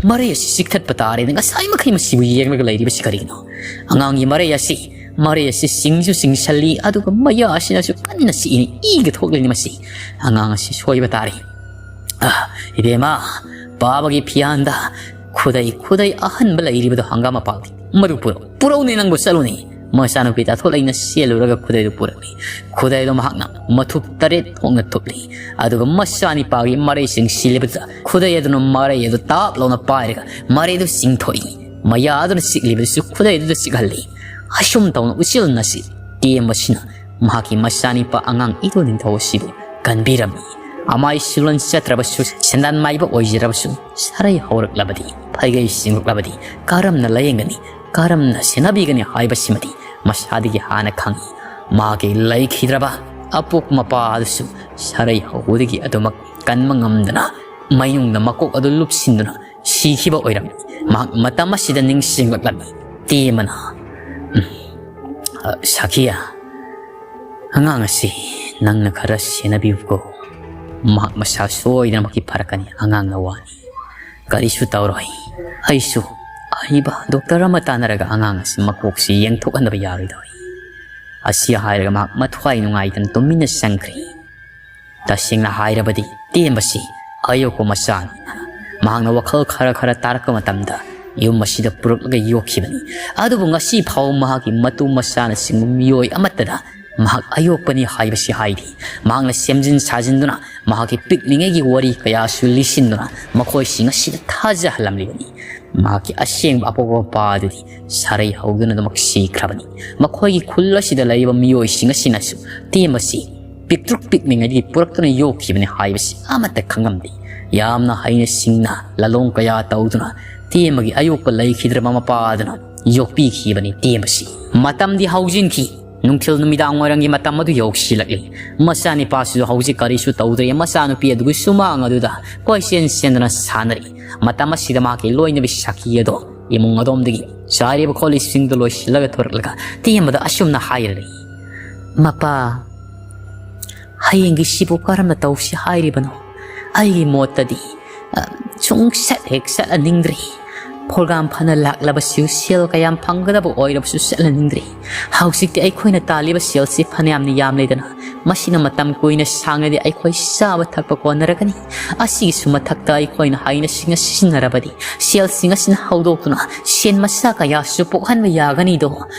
ꯃꯔꯩ ꯑꯁꯤ ꯆꯤꯛꯊꯠꯄ ꯇꯥꯔꯦꯅ ꯉꯁꯥꯏ ꯃꯈꯩ ꯃꯁꯤꯕꯨ ꯌꯦꯡꯂꯒ ꯂꯩꯔꯤꯕꯁꯤ ꯀꯔꯤꯒꯤꯅꯣ? ꯑꯉꯥꯡꯒꯤ ꯃꯔꯩ ꯑꯁꯤ, ꯃꯔꯩ ꯑꯁꯤ ꯆꯤꯡꯁꯨ ꯆꯤꯡꯁꯜꯂꯤ, ꯑꯗꯨꯒ ꯃꯌꯥ ꯑꯁꯤꯅꯁꯨ ꯀꯟꯅ ꯆꯤꯛꯏꯅꯤ, ꯏꯒ ꯊꯣꯛꯂꯤꯅꯤ ꯃꯁꯤ꯫ ꯑꯉꯥꯡ ꯑꯁꯤ ꯁꯣꯏꯕ ꯇꯥꯔꯦ꯫ ꯑꯥ, ꯏꯕꯦꯝꯃ, ꯕꯥꯕꯥꯒꯤ ꯐꯤꯌꯥꯟꯗ ꯈꯨꯗꯩ, ꯈꯨꯗꯩ ꯑꯍꯟꯕ ꯂꯩꯔꯤꯕꯗꯣ ꯍꯪꯒꯥꯝ ꯃꯄꯥꯜꯒꯤ, ꯃꯗꯨ ꯄꯨꯔꯛꯎ꯫ ꯄꯨꯔꯛꯎꯅꯦ, ꯅꯪꯕꯨ ꯆꯠꯂꯨꯅꯦ꯫" ꯃꯆꯥꯅꯨꯄꯤ ꯇꯥꯊꯣꯠꯂꯩꯅ ꯆꯦꯜꯂꯨꯔꯒ ꯈꯨꯗꯩꯗꯨ ꯄꯨꯔꯛꯂꯤ꯫ ꯈꯨꯗꯩꯗꯨ ꯃꯍꯥꯛꯅ ꯃꯊꯨꯞ ꯇꯔꯦꯠ ꯊꯣꯛꯅ ꯊꯨꯞꯂꯤ꯫ ꯑꯗꯨꯒ ꯃꯆꯥꯅꯤꯄꯥꯒꯤ ꯃꯔꯩꯁꯤꯡ ꯁꯤꯜꯂꯤꯕꯗꯨꯗ ꯈꯨꯗꯩ ꯑꯗꯨꯅ ꯃꯔꯩ ꯑꯗꯨ ꯇꯥꯞ ꯂꯥꯎꯅ ꯄꯥꯏꯔꯒ ꯃꯔꯩꯗꯨ ꯆꯤꯡꯊꯣꯛꯏ꯫ ꯃꯌꯥ ꯑꯗꯨꯅ ꯆꯤꯛꯂꯤꯕꯗꯨꯁꯨ ꯈꯨꯗꯩꯗꯨꯗ ꯆꯤꯛꯍꯜꯂꯤ꯫ ꯑꯁꯨꯝ ꯇꯧꯅ ꯎꯆꯤꯜ ꯅꯥꯆꯤꯜ ꯇꯦꯝꯕꯁꯤꯅ ꯃꯍꯥꯛꯀꯤ ꯃꯆꯥꯅꯤꯄꯥ ꯑꯉꯥꯡ ꯏꯗꯣ ꯅꯤꯡꯊꯧ ꯑꯁꯤꯕꯨ ꯀꯟꯕꯤꯔꯝꯃꯤ꯫ ꯑꯃꯥꯏ ꯁꯤꯂꯣꯟ ꯆꯠꯇ꯭ꯔꯕꯁꯨ, ꯁꯦꯟꯗꯥꯟ ꯃꯥꯏꯕ ꯑꯣꯏꯖꯔꯕꯁꯨ, ꯁꯔꯩ ꯍꯧꯔꯛꯂꯕꯗꯤ, ꯐꯩꯒꯩ ꯆꯤꯡꯂꯛꯂꯕꯗꯤ ꯀꯔꯝꯅ ꯂꯥꯌꯦꯡꯒꯅꯤ? ꯀꯔꯝꯅ ꯁꯦꯟꯅꯕꯤꯒꯅꯤ ꯍꯥꯏꯕꯁꯤꯃꯗꯤ ꯃꯁꯥꯗꯒꯤ ꯍꯥꯟꯅ ꯈꯪꯏ꯫ ꯃꯥꯒꯤ ꯂꯩꯈꯤꯗ꯭ꯔꯕ ꯑꯄꯣꯛꯄ ꯃꯄꯥ ꯑꯗꯨꯁꯨ ꯁꯔꯩ ꯍꯧꯕꯗꯒꯤ ꯑꯗꯨꯃꯛ ꯀꯟꯕ ꯉꯝꯗꯅ ꯃꯩꯅꯨꯡꯗ ꯃꯀꯣꯛ ꯑꯗꯨ ꯂꯨꯞꯁꯤꯟꯗꯨꯅ ꯁꯤꯈꯤꯕ ꯑꯣꯏꯔꯝꯃꯤ꯫ ꯃꯍꯥꯛ ꯃꯇꯝ ꯑꯁꯤꯗ ꯅꯤꯡꯁꯤꯡꯂꯛꯂꯝꯃꯤ꯫ ꯇꯦꯝꯕꯅ, "ꯎꯝ, ꯑ, ꯁꯥꯈꯤꯌꯥ, ꯑꯉꯥꯡ ꯑꯁꯤ ꯅꯪꯅ ꯈꯔ ꯁꯦꯟꯅꯕꯤꯌꯨꯀꯣ꯫ ꯃꯍꯥꯛ ꯃꯁꯥ ꯁꯣꯏꯗꯅꯃꯛꯀꯤ ꯐꯔꯛꯀꯅꯤ, ꯑꯉꯥꯡꯅ ꯋꯥꯅꯤ꯫ ꯀꯔꯤꯁꯨ ꯇꯧꯔꯣꯏ꯫ ꯑꯩꯁꯨ ꯑꯍꯩꯕ ꯗꯣꯛꯇꯔ ꯑꯃ ꯇꯥꯟꯅꯔꯒ ꯑꯉꯥꯡ ꯑꯁꯤ ꯃꯀꯣꯛꯁꯤ ꯌꯦꯡꯊꯣꯛꯍꯟꯗꯕ ꯌꯥꯔꯣꯏꯗꯧꯔꯤ꯫" ꯑꯁꯤ ꯍꯥꯏꯔꯒ ꯃꯍꯥꯛ ꯃꯊ꯭ꯋꯥꯏ ꯅꯨꯡꯉꯥꯏꯇꯅ ꯇꯨꯃꯤꯟꯅ ꯆꯪꯈ꯭ꯔꯤ꯫ ꯇꯁꯦꯡꯅ ꯍꯥꯏꯔꯕꯗꯤ ꯇꯦꯝꯕꯁꯤ ꯑꯌꯣꯛꯄ ꯃꯆꯥꯅꯤ꯫ ꯃꯍꯥꯛꯅ ꯋꯥꯈꯜ ꯈꯔ ꯈꯔ ꯇꯥꯔꯛꯄ ꯃꯇꯝꯗ ꯌꯨꯝ ꯑꯁꯤꯗ ꯄꯨꯔꯛꯂꯒ ꯌꯣꯛꯈꯤꯕꯅꯤ꯫ ꯑꯗꯨꯕꯨ ꯉꯁꯤ ꯐꯥꯎꯕ ꯃꯍꯥꯛꯀꯤ ꯃꯇꯨ ꯃꯆꯥꯅꯆꯤꯡꯕ ꯃꯤꯑꯣꯏ ꯑꯃꯠꯇꯗ ꯃꯍꯥꯛ ꯑꯌꯣꯛꯄꯅꯤ ꯍꯥꯏꯕꯁꯤ ꯍꯥꯏꯗꯦ꯫ ꯃꯍꯥꯛꯅ ꯁꯦꯝꯖꯤꯟ ꯁꯥꯖꯤꯟꯗꯨꯅ ꯃꯍꯥꯛꯀꯤ ꯄꯤꯛꯂꯤꯉꯩꯒꯤ ꯋꯥꯔꯤ ꯀꯌꯥꯁꯨ ꯂꯤꯁꯤꯟꯗꯨꯅ ꯃꯈꯣꯏꯁꯤꯡ ꯑꯁꯤꯗ ꯊꯥꯖꯍꯜꯂꯝꯂꯤꯕꯅꯤ꯫ ꯃꯍꯥꯛꯀꯤ ꯑꯁꯦꯡꯕ ꯑꯄꯣꯛꯄ ꯃꯄꯥ ꯑꯗꯨꯗꯤ ꯁꯔꯩ ꯍꯧꯗꯨꯅ ꯑꯗꯨꯃꯛ ꯁꯤꯈ꯭ꯔꯕꯅꯤ꯫ ꯃꯈꯣꯏꯒꯤ ꯈꯨꯜ ꯑꯁꯤꯗ ꯂꯩꯔꯤꯕ ꯃꯤꯑꯣꯏꯁꯤꯡ ꯑꯁꯤꯅꯁꯨ ꯇꯦꯝꯕꯁꯤ ꯄꯤꯛꯇ꯭ꯔꯨꯛ ꯄꯤꯛꯂꯤꯉꯩꯗꯒꯤ ꯄꯨꯔꯛꯇꯨꯅ ꯌꯣꯛꯈꯤꯕꯅꯤ ꯍꯥꯏꯕꯁꯤ ꯑꯃꯠꯇ ꯈꯪꯂꯝꯗꯦ꯫ ꯌꯥꯝꯅ ꯍꯩꯅ ꯁꯤꯡꯅ ꯂꯂꯣꯡ ꯀꯌꯥ ꯇꯧꯗꯨꯅ ꯇꯦꯝꯕꯒꯤ ꯑꯌꯣꯛꯄ ꯂꯩꯈꯤꯗ꯭ꯔꯕ ꯃꯄꯥ ꯑꯗꯨꯅ ꯌꯣꯛꯄꯤꯈꯤꯕꯅꯤ ꯇꯦꯝꯕꯁꯤ꯫ ꯃꯇꯝꯗꯤ ꯍꯧꯖꯤꯟꯈꯤ꯫ ꯅꯨꯡꯊꯤꯜ ꯅꯨꯃꯤꯗꯥꯡ ꯋꯥꯏꯔꯝꯒꯤ ꯃꯇꯝ ꯑꯗꯨ ꯌꯧꯁꯤꯜꯂꯛꯂꯤ꯫ ꯃꯆꯥꯅꯤꯄꯥꯁꯤꯁꯨ ꯍꯧꯖꯤꯛ ꯀꯔꯤꯁꯨ ꯇꯧꯗ꯭ꯔꯦ꯫ ꯃꯆꯥꯅꯨꯄꯤ ꯑꯗꯨꯒꯤ ꯁꯨꯃꯥꯡ ꯑꯗꯨꯗ ꯀꯣꯏꯆꯦꯟ ꯆꯦꯟꯗꯨꯅ ꯁꯥꯟꯅꯔꯤ꯫ ꯃꯇꯝ ꯑꯁꯤꯗ ꯃꯍꯥꯛꯀꯤ ꯂꯣꯏꯅꯕꯤ ꯁꯈꯤ ꯑꯗꯣ ꯏꯃꯨꯡ ꯑꯗꯣꯝꯗꯒꯤ ꯆꯥꯏꯔꯤꯕ ꯈꯣꯠꯂꯤꯁꯤꯡꯗꯨ ꯂꯣꯏꯁꯤꯜꯂꯒ ꯊꯣꯔꯛꯂꯒ ꯇꯦꯝꯕꯗ ꯑꯁꯨꯝꯅ ꯍꯥꯏꯔꯔꯤ, "ꯃꯄꯥ, ꯍꯌꯦꯡꯒꯤꯁꯤꯕꯨ ꯀꯔꯝꯅ ꯇꯧꯁꯤ ꯍꯥꯏꯔꯤꯕꯅꯣ? ꯑꯩꯒꯤ ꯃꯣꯠꯇꯗꯤ, ꯑ, ꯁꯨꯡꯆꯠ ꯍꯦꯛ ꯆꯠꯍꯟꯅꯤꯡꯗ꯭ꯔꯤ꯫ ꯄ꯭ꯔꯣꯒ꯭ꯔꯥꯝ ꯐꯅ ꯂꯥꯛꯂꯕꯁꯨ, ꯁꯦꯜ ꯀꯌꯥꯝ ꯐꯪꯒꯗꯕ ꯑꯣꯏꯔꯕꯁꯨ ꯆꯠꯍꯟꯅꯤꯡꯗ꯭ꯔꯤ꯫ ꯍꯧꯖꯤꯛꯇꯤ ꯑꯩꯈꯣꯏꯅ ꯇꯥꯜꯂꯤꯕ ꯁꯦꯜꯁꯤ ꯐꯅꯌꯥꯝꯅ ꯌꯥꯝꯂꯦꯗꯅ, ꯃꯁꯤꯅ ꯃꯇꯝ ꯀꯨꯏꯅ ꯁꯥꯡꯂꯗꯤ ꯑꯩꯈꯣꯏ ꯆꯥꯕ ꯊꯛꯄ ꯀꯣꯟꯅꯔꯒꯅꯤ꯫ ꯑꯁꯤꯒꯤꯁꯨ ꯃꯊꯛꯇ ꯑꯩꯈꯣꯏꯅ ꯍꯩꯅ ꯁꯤꯡꯅ ꯁꯤꯖꯤꯟꯅꯔꯕꯗꯤ ꯁꯦꯜꯁꯤꯡ ꯑꯁꯤꯅ ꯍꯧꯗꯣꯛꯇꯨꯅ ꯁꯦꯟ ꯃꯆꯥ ꯀꯌꯥꯁꯨ ꯄꯣꯛꯍꯟꯕ ꯌꯥꯒꯅꯤꯗꯣ꯫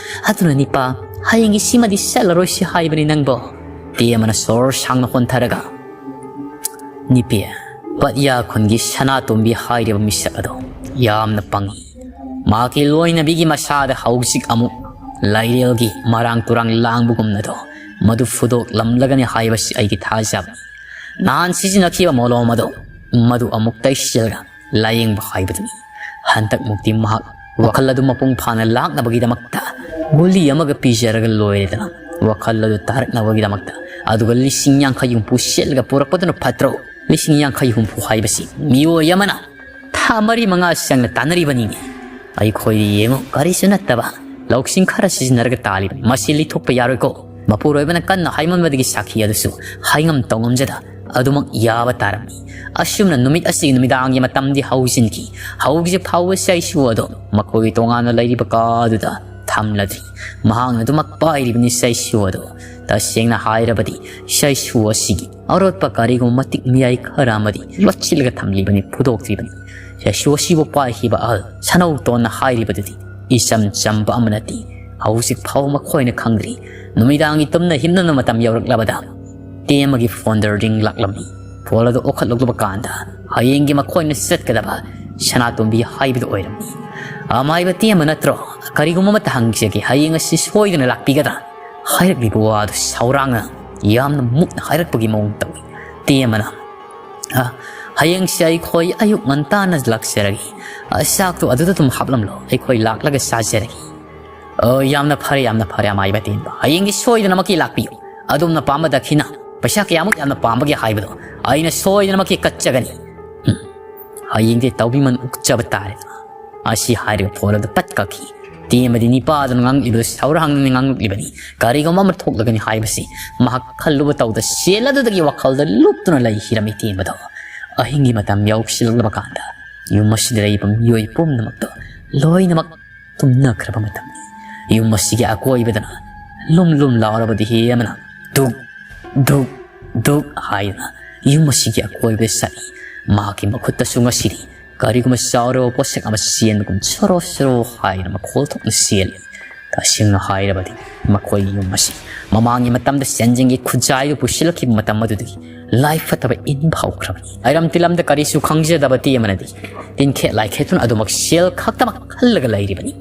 ꯑꯗꯨꯅ ꯅꯤꯄꯥ, ꯍꯌꯦꯡꯒꯤ ꯁꯤꯃꯗꯤ ꯆꯠꯂꯔꯣꯏꯁꯤ ꯍꯥꯏꯕꯅꯤ ꯅꯪꯕꯣ?" ꯇꯦꯝꯕꯅ ꯁꯣꯔ ꯁꯥꯡꯅ ꯍꯣꯟꯊꯔꯒ, ꯅꯤꯄꯤ, ꯄꯠꯌꯥ ꯈꯨꯟꯒꯤ ꯁꯅꯥꯇꯣꯝꯕꯤ ꯍꯥꯏꯔꯤꯕ ꯃꯤꯁꯛ ꯑꯗꯣ ꯌꯥꯝꯅ ꯄꯪꯉꯤ꯫ ꯃꯍꯥꯛꯀꯤ ꯂꯣꯏꯅꯕꯤꯒꯤ ꯃꯁꯥꯗ ꯍꯧꯖꯤꯛ ꯑꯃꯨꯛ ꯂꯥꯏꯔꯦꯜꯒꯤ ꯃꯔꯥꯡ ꯇꯨꯔꯥꯡ ꯂꯥꯡꯕꯒꯨꯝꯅꯗꯣ ꯃꯗꯨ ꯐꯨꯗꯣꯛꯂꯝꯂꯒꯅꯤ ꯍꯥꯏꯕꯁꯤ ꯑꯩꯒꯤ ꯊꯥꯖꯕꯅꯤ꯫ ꯅꯍꯥꯟ ꯁꯤꯖꯤꯟꯅꯈꯤꯕ ꯃꯣꯂꯣꯝ ꯑꯗꯣ ꯃꯗꯨ ꯑꯃꯨꯛ ꯇꯩꯁꯤꯜꯂꯒ ꯂꯥꯌꯦꯡꯕ ꯍꯥꯏꯕꯗꯨꯅꯤ꯫ ꯍꯟꯗꯛꯃꯨꯛꯇꯤ ꯃꯍꯥꯛ ꯋꯥꯈꯜ ꯑꯗꯨ ꯃꯄꯨꯡ ꯐꯥꯅ ꯂꯥꯛꯅꯕꯒꯤꯗꯃꯛꯇ ꯒꯨꯂꯤ ꯑꯃꯒ ꯄꯤꯖꯔꯒ ꯂꯣꯏꯔꯦꯗꯅ꯫ ꯋꯥꯈꯜ ꯑꯗꯨ ꯇꯥꯔꯛꯅꯕꯒꯤꯗꯃꯛꯇ ꯑꯗꯨꯒ ꯂꯤꯁꯤꯡ ꯌꯥꯡꯈꯩ ꯍꯨꯝꯐꯨ ꯁꯦꯠꯂꯒ ꯄꯨꯔꯛꯄꯗꯨꯅ ꯐꯠꯇ꯭ꯔꯣ? ꯂꯤꯁꯤꯡ ꯌꯥꯡꯈꯩ ꯍꯨꯝꯐꯨ ꯍꯥꯏꯕꯁꯤ ꯃꯤꯑꯣꯏ ꯑꯃꯅ ꯊꯥ ꯃꯔꯤ ꯃꯉꯥ ꯆꯪꯅ ꯇꯥꯟꯅꯔꯤꯕꯅꯤꯅꯦ꯫ ꯑꯩꯈꯣꯏꯗꯤ ꯌꯦꯡꯉꯨ, ꯀꯔꯤꯁꯨ ꯅꯠꯇꯕ ꯂꯧꯁꯤꯡ ꯈꯔ ꯁꯤꯖꯤꯟꯅꯔꯒ ꯇꯥꯜꯂꯤꯕꯅꯤ꯫ ꯃꯁꯤ ꯂꯤꯊꯣꯛꯄ ꯌꯥꯔꯣꯏꯀꯣ꯫ ꯃꯄꯨꯔꯣꯏꯕꯅ ꯀꯟꯅ ꯍꯥꯏꯃꯟꯕꯗꯒꯤ ꯁꯥꯈꯤ ꯑꯗꯨꯁꯨ ꯍꯥꯏꯉꯝ ꯇꯧꯉꯝꯖꯗ ꯑꯗꯨꯃꯛ ꯌꯥꯕ ꯇꯥꯔꯝꯃꯤ꯫ ꯑꯁꯨꯝꯅ ꯅꯨꯃꯤꯠ ꯑꯁꯤꯒꯤ ꯅꯨꯃꯤꯗꯥꯡꯒꯤ ꯃꯇꯝꯗꯤ ꯍꯧꯖꯤꯟꯈꯤ꯫ ꯍꯧꯖꯤꯛ ꯐꯥꯎꯕ ꯆꯩꯁꯨ ꯑꯗꯨ ꯃꯈꯣꯏꯒꯤ ꯇꯣꯉꯥꯟꯅ ꯂꯩꯔꯤꯕ ꯀꯥ ꯑꯗꯨꯗ ꯊꯝꯂꯗ꯭ꯔꯤ꯫ ꯃꯍꯥꯛꯅ ꯑꯗꯨꯃꯛ ꯄꯥꯏꯔꯤꯕꯅꯤ ꯆꯩꯁꯨ ꯑꯗꯨ꯫ ꯇꯁꯦꯡꯅ ꯍꯥꯏꯔꯕꯗꯤ ꯆꯩꯁꯨ ꯑꯁꯤꯒꯤ ꯑꯔꯣꯠꯄ ꯀꯔꯤꯒꯨꯝꯕ ꯃꯇꯤꯛ ꯃꯌꯥꯏ ꯈꯔ ꯑꯃꯗꯤ ꯂꯣꯠꯁꯤꯜꯂꯒ ꯊꯝꯂꯤꯕꯅꯤ, ꯐꯨꯗꯣꯛꯇ꯭ꯔꯤꯕꯅꯤ꯫ ꯆꯩꯁꯨ ꯑꯁꯤꯕꯨ ꯄꯥꯏꯈꯤꯕ ꯑꯍꯜ ꯁꯅꯧꯇꯣꯟꯅ ꯍꯥꯏꯔꯤꯕꯗꯨꯗꯤ ꯏꯆꯝ ꯆꯝꯕ ꯑꯃ ꯅꯠꯇꯦ꯫ ꯍꯧꯖꯤꯛ ꯐꯥꯎꯕ ꯃꯈꯣꯏꯅ ꯈꯪꯗ꯭ꯔꯤ꯫ ꯅꯨꯃꯤꯗꯥꯡꯒꯤ ꯇꯨꯝꯅ ꯍꯤꯞꯅꯕ ꯃꯇꯝ ꯌꯧꯔꯛꯂꯕꯗ ꯇꯦꯝꯕꯒꯤ ꯐꯣꯟꯗ ꯔꯤꯡ ꯂꯥꯛꯂꯝꯃꯤ꯫ ꯐꯣꯟ ꯑꯗꯨ ꯑꯣꯈꯠꯂꯛꯂꯨꯕ ꯀꯥꯟꯗ ꯍꯌꯦꯡꯒꯤ ꯃꯈꯣꯏꯅ ꯆꯠꯀꯗꯕ ꯁꯅꯥꯇꯣꯝꯕꯤ ꯍꯥꯏꯕꯗꯨ ꯑꯣꯏꯔꯝꯃꯤ꯫ "ꯑꯃꯥꯏꯕ ꯇꯦꯝꯕ ꯅꯠꯇ꯭ꯔꯣ? ꯀꯔꯤꯒꯨꯝꯕ ꯑꯃꯠꯇ ꯍꯪꯖꯒꯦ, ꯍꯌꯦꯡ ꯑꯁꯤ ꯁꯣꯏꯗꯅ ꯂꯥꯛꯄꯤꯒꯗ꯭ꯔꯥ?" ꯍꯥꯏꯔꯛꯂꯤꯕ ꯋꯥꯗꯨ ꯁꯥꯎꯔꯥꯡꯅ ꯌꯥꯝꯅ ꯃꯨꯛꯅ ꯍꯥꯏꯔꯛꯄꯒꯤ ꯃꯑꯣꯡ ꯇꯧꯏ꯫ ꯇꯦꯝꯕꯅ, "ꯑ, ꯍꯌꯦꯡꯁꯦ ꯑꯩꯈꯣꯏ ꯑꯌꯨꯛ ꯉꯟꯇꯥꯅ ꯂꯥꯛꯆꯔꯒꯦ꯫ ꯑ, ꯆꯥꯛꯇꯣ ꯑꯗꯨꯗ ꯑꯗꯨꯝ ꯍꯥꯞꯂꯝꯂꯣ, ꯑꯩꯈꯣꯏ ꯂꯥꯛꯂꯒ ꯆꯥꯖꯔꯒꯦ"꯫ "ꯑꯣ, ꯌꯥꯝꯅ ꯐꯔꯦ, ꯌꯥꯝꯅ ꯐꯔꯦ, ꯑꯃꯥꯏꯕ ꯇꯦꯟꯕ꯫ ꯍꯌꯦꯡꯗꯤ ꯁꯣꯏꯗꯅꯃꯛꯀꯤ ꯂꯥꯛꯄꯤꯌꯨ꯫ ꯑꯗꯣꯝꯅ ꯄꯥꯝꯕ ꯗꯈꯤꯅꯥ, ꯄꯩꯁꯥ ꯀꯌꯥꯃꯨꯛ ꯌꯥꯝꯅ ꯄꯥꯝꯕꯒꯦ ꯍꯥꯏꯕꯗꯣ ꯑꯩꯅ ꯁꯣꯏꯗꯅꯃꯛꯀꯤ ꯀꯠꯆꯒꯅꯤ꯫ ꯎꯝ, ꯍꯌꯦꯡꯗꯤ ꯇꯧꯕꯤꯃꯟ ꯑꯣꯛꯆꯕ ꯇꯥꯔꯦ"꯫ ꯑꯁꯤ ꯍꯥꯏꯔꯒ ꯐꯣꯟ ꯑꯗꯨ ꯄꯠ ꯀꯛꯈꯤ꯫ ꯇꯦꯝꯕꯗꯤ ꯅꯤꯄꯥꯗꯨꯅ ꯉꯥꯡꯂꯛꯂꯤꯕꯗꯨ ꯁꯥꯎꯔꯥꯡꯅꯅ ꯉꯥꯡꯂꯛꯂꯤꯕꯅꯤ꯫ ꯀꯔꯤꯒꯨꯝꯕ ꯑꯃ ꯊꯣꯛꯂꯒꯅꯤ ꯍꯥꯏꯕꯁꯤ ꯃꯍꯥꯛ ꯈꯜꯂꯨꯕ ꯇꯧꯗ ꯁꯦꯜ ꯑꯗꯨꯗꯒꯤ ꯋꯥꯈꯜꯗ ꯂꯨꯞꯇꯨꯅ ꯂꯩꯈꯤꯔꯝꯃꯤ ꯇꯦꯝꯕꯗꯣ꯫ ꯑꯍꯤꯡꯒꯤ ꯃꯇꯝ ꯌꯧꯁꯤꯜꯂꯛꯂꯕ ꯀꯥꯟꯗ ꯌꯨꯝ ꯑꯁꯤꯗ ꯂꯩꯔꯤꯕ ꯃꯤꯑꯣꯏ ꯄꯨꯝꯅꯃꯛꯇꯣ ꯂꯣꯏꯅꯃꯛ ꯇꯨꯝꯅꯈ꯭ꯔꯕ ꯃꯇꯝꯅꯤ꯫ ꯌꯨꯝ ꯑꯁꯤꯒꯤ ꯑꯀꯣꯏꯕꯗꯅ ꯂꯨꯝ ꯂꯨꯝ ꯂꯥꯎꯔꯕꯗꯤ ꯍꯤ ꯑꯃꯅ ꯙꯨꯛ, ꯙꯨꯛ, ꯙꯨꯛ ꯍꯥꯏꯗꯨꯅ ꯌꯨꯝ ꯑꯁꯤꯒꯤ ꯑꯀꯣꯏꯕꯗ ꯆꯠꯂꯤ꯫ ꯃꯍꯥꯛꯀꯤ ꯃꯈꯨꯠꯇꯁꯨ ꯉꯁꯤꯗꯤ ꯀꯔꯤꯒꯨꯝꯕ ꯆꯥꯎꯔꯕ ꯄꯣꯠꯁꯛ ꯑꯃ ꯆꯦꯟꯕꯒꯨꯝ ꯁꯣꯔꯣ ꯁꯣꯔꯣ ꯍꯥꯏꯗꯨꯅ ꯃꯈꯣꯜ ꯊꯣꯛꯅ ꯆꯦꯜꯂꯤ꯫ ꯇꯁꯦꯡꯅ ꯍꯥꯏꯔꯕꯗꯤ ꯃꯈꯣꯏꯒꯤ ꯌꯨꯝ ꯑꯁꯤ ꯃꯃꯥꯡꯒꯤ ꯃꯇꯝꯗ ꯁꯦꯟꯖꯦꯡꯒꯤ ꯈꯨꯖꯥꯏꯗꯨ ꯄꯨꯁꯤꯜꯂꯛꯈꯤꯕ ꯃꯇꯝ ꯑꯗꯨꯗꯒꯤ ꯂꯥꯏ ꯐꯠꯇꯕ ꯏꯟꯕ ꯍꯧꯈ꯭ꯔꯕꯅꯤ꯫ ꯂꯩꯔꯝ ꯇꯤꯂꯝꯗ ꯀꯔꯤꯁꯨ ꯈꯪꯖꯗꯕ ꯇꯦꯝꯕꯅꯗꯤ ꯇꯤꯟꯈꯦꯠ ꯂꯥꯏꯈꯦꯠꯇꯨꯅ ꯑꯗꯨꯃꯛ ꯁꯦꯜ ꯈꯛꯇꯃꯛ ꯈꯜꯂꯒ ꯂꯩꯔꯤꯕꯅꯤ꯫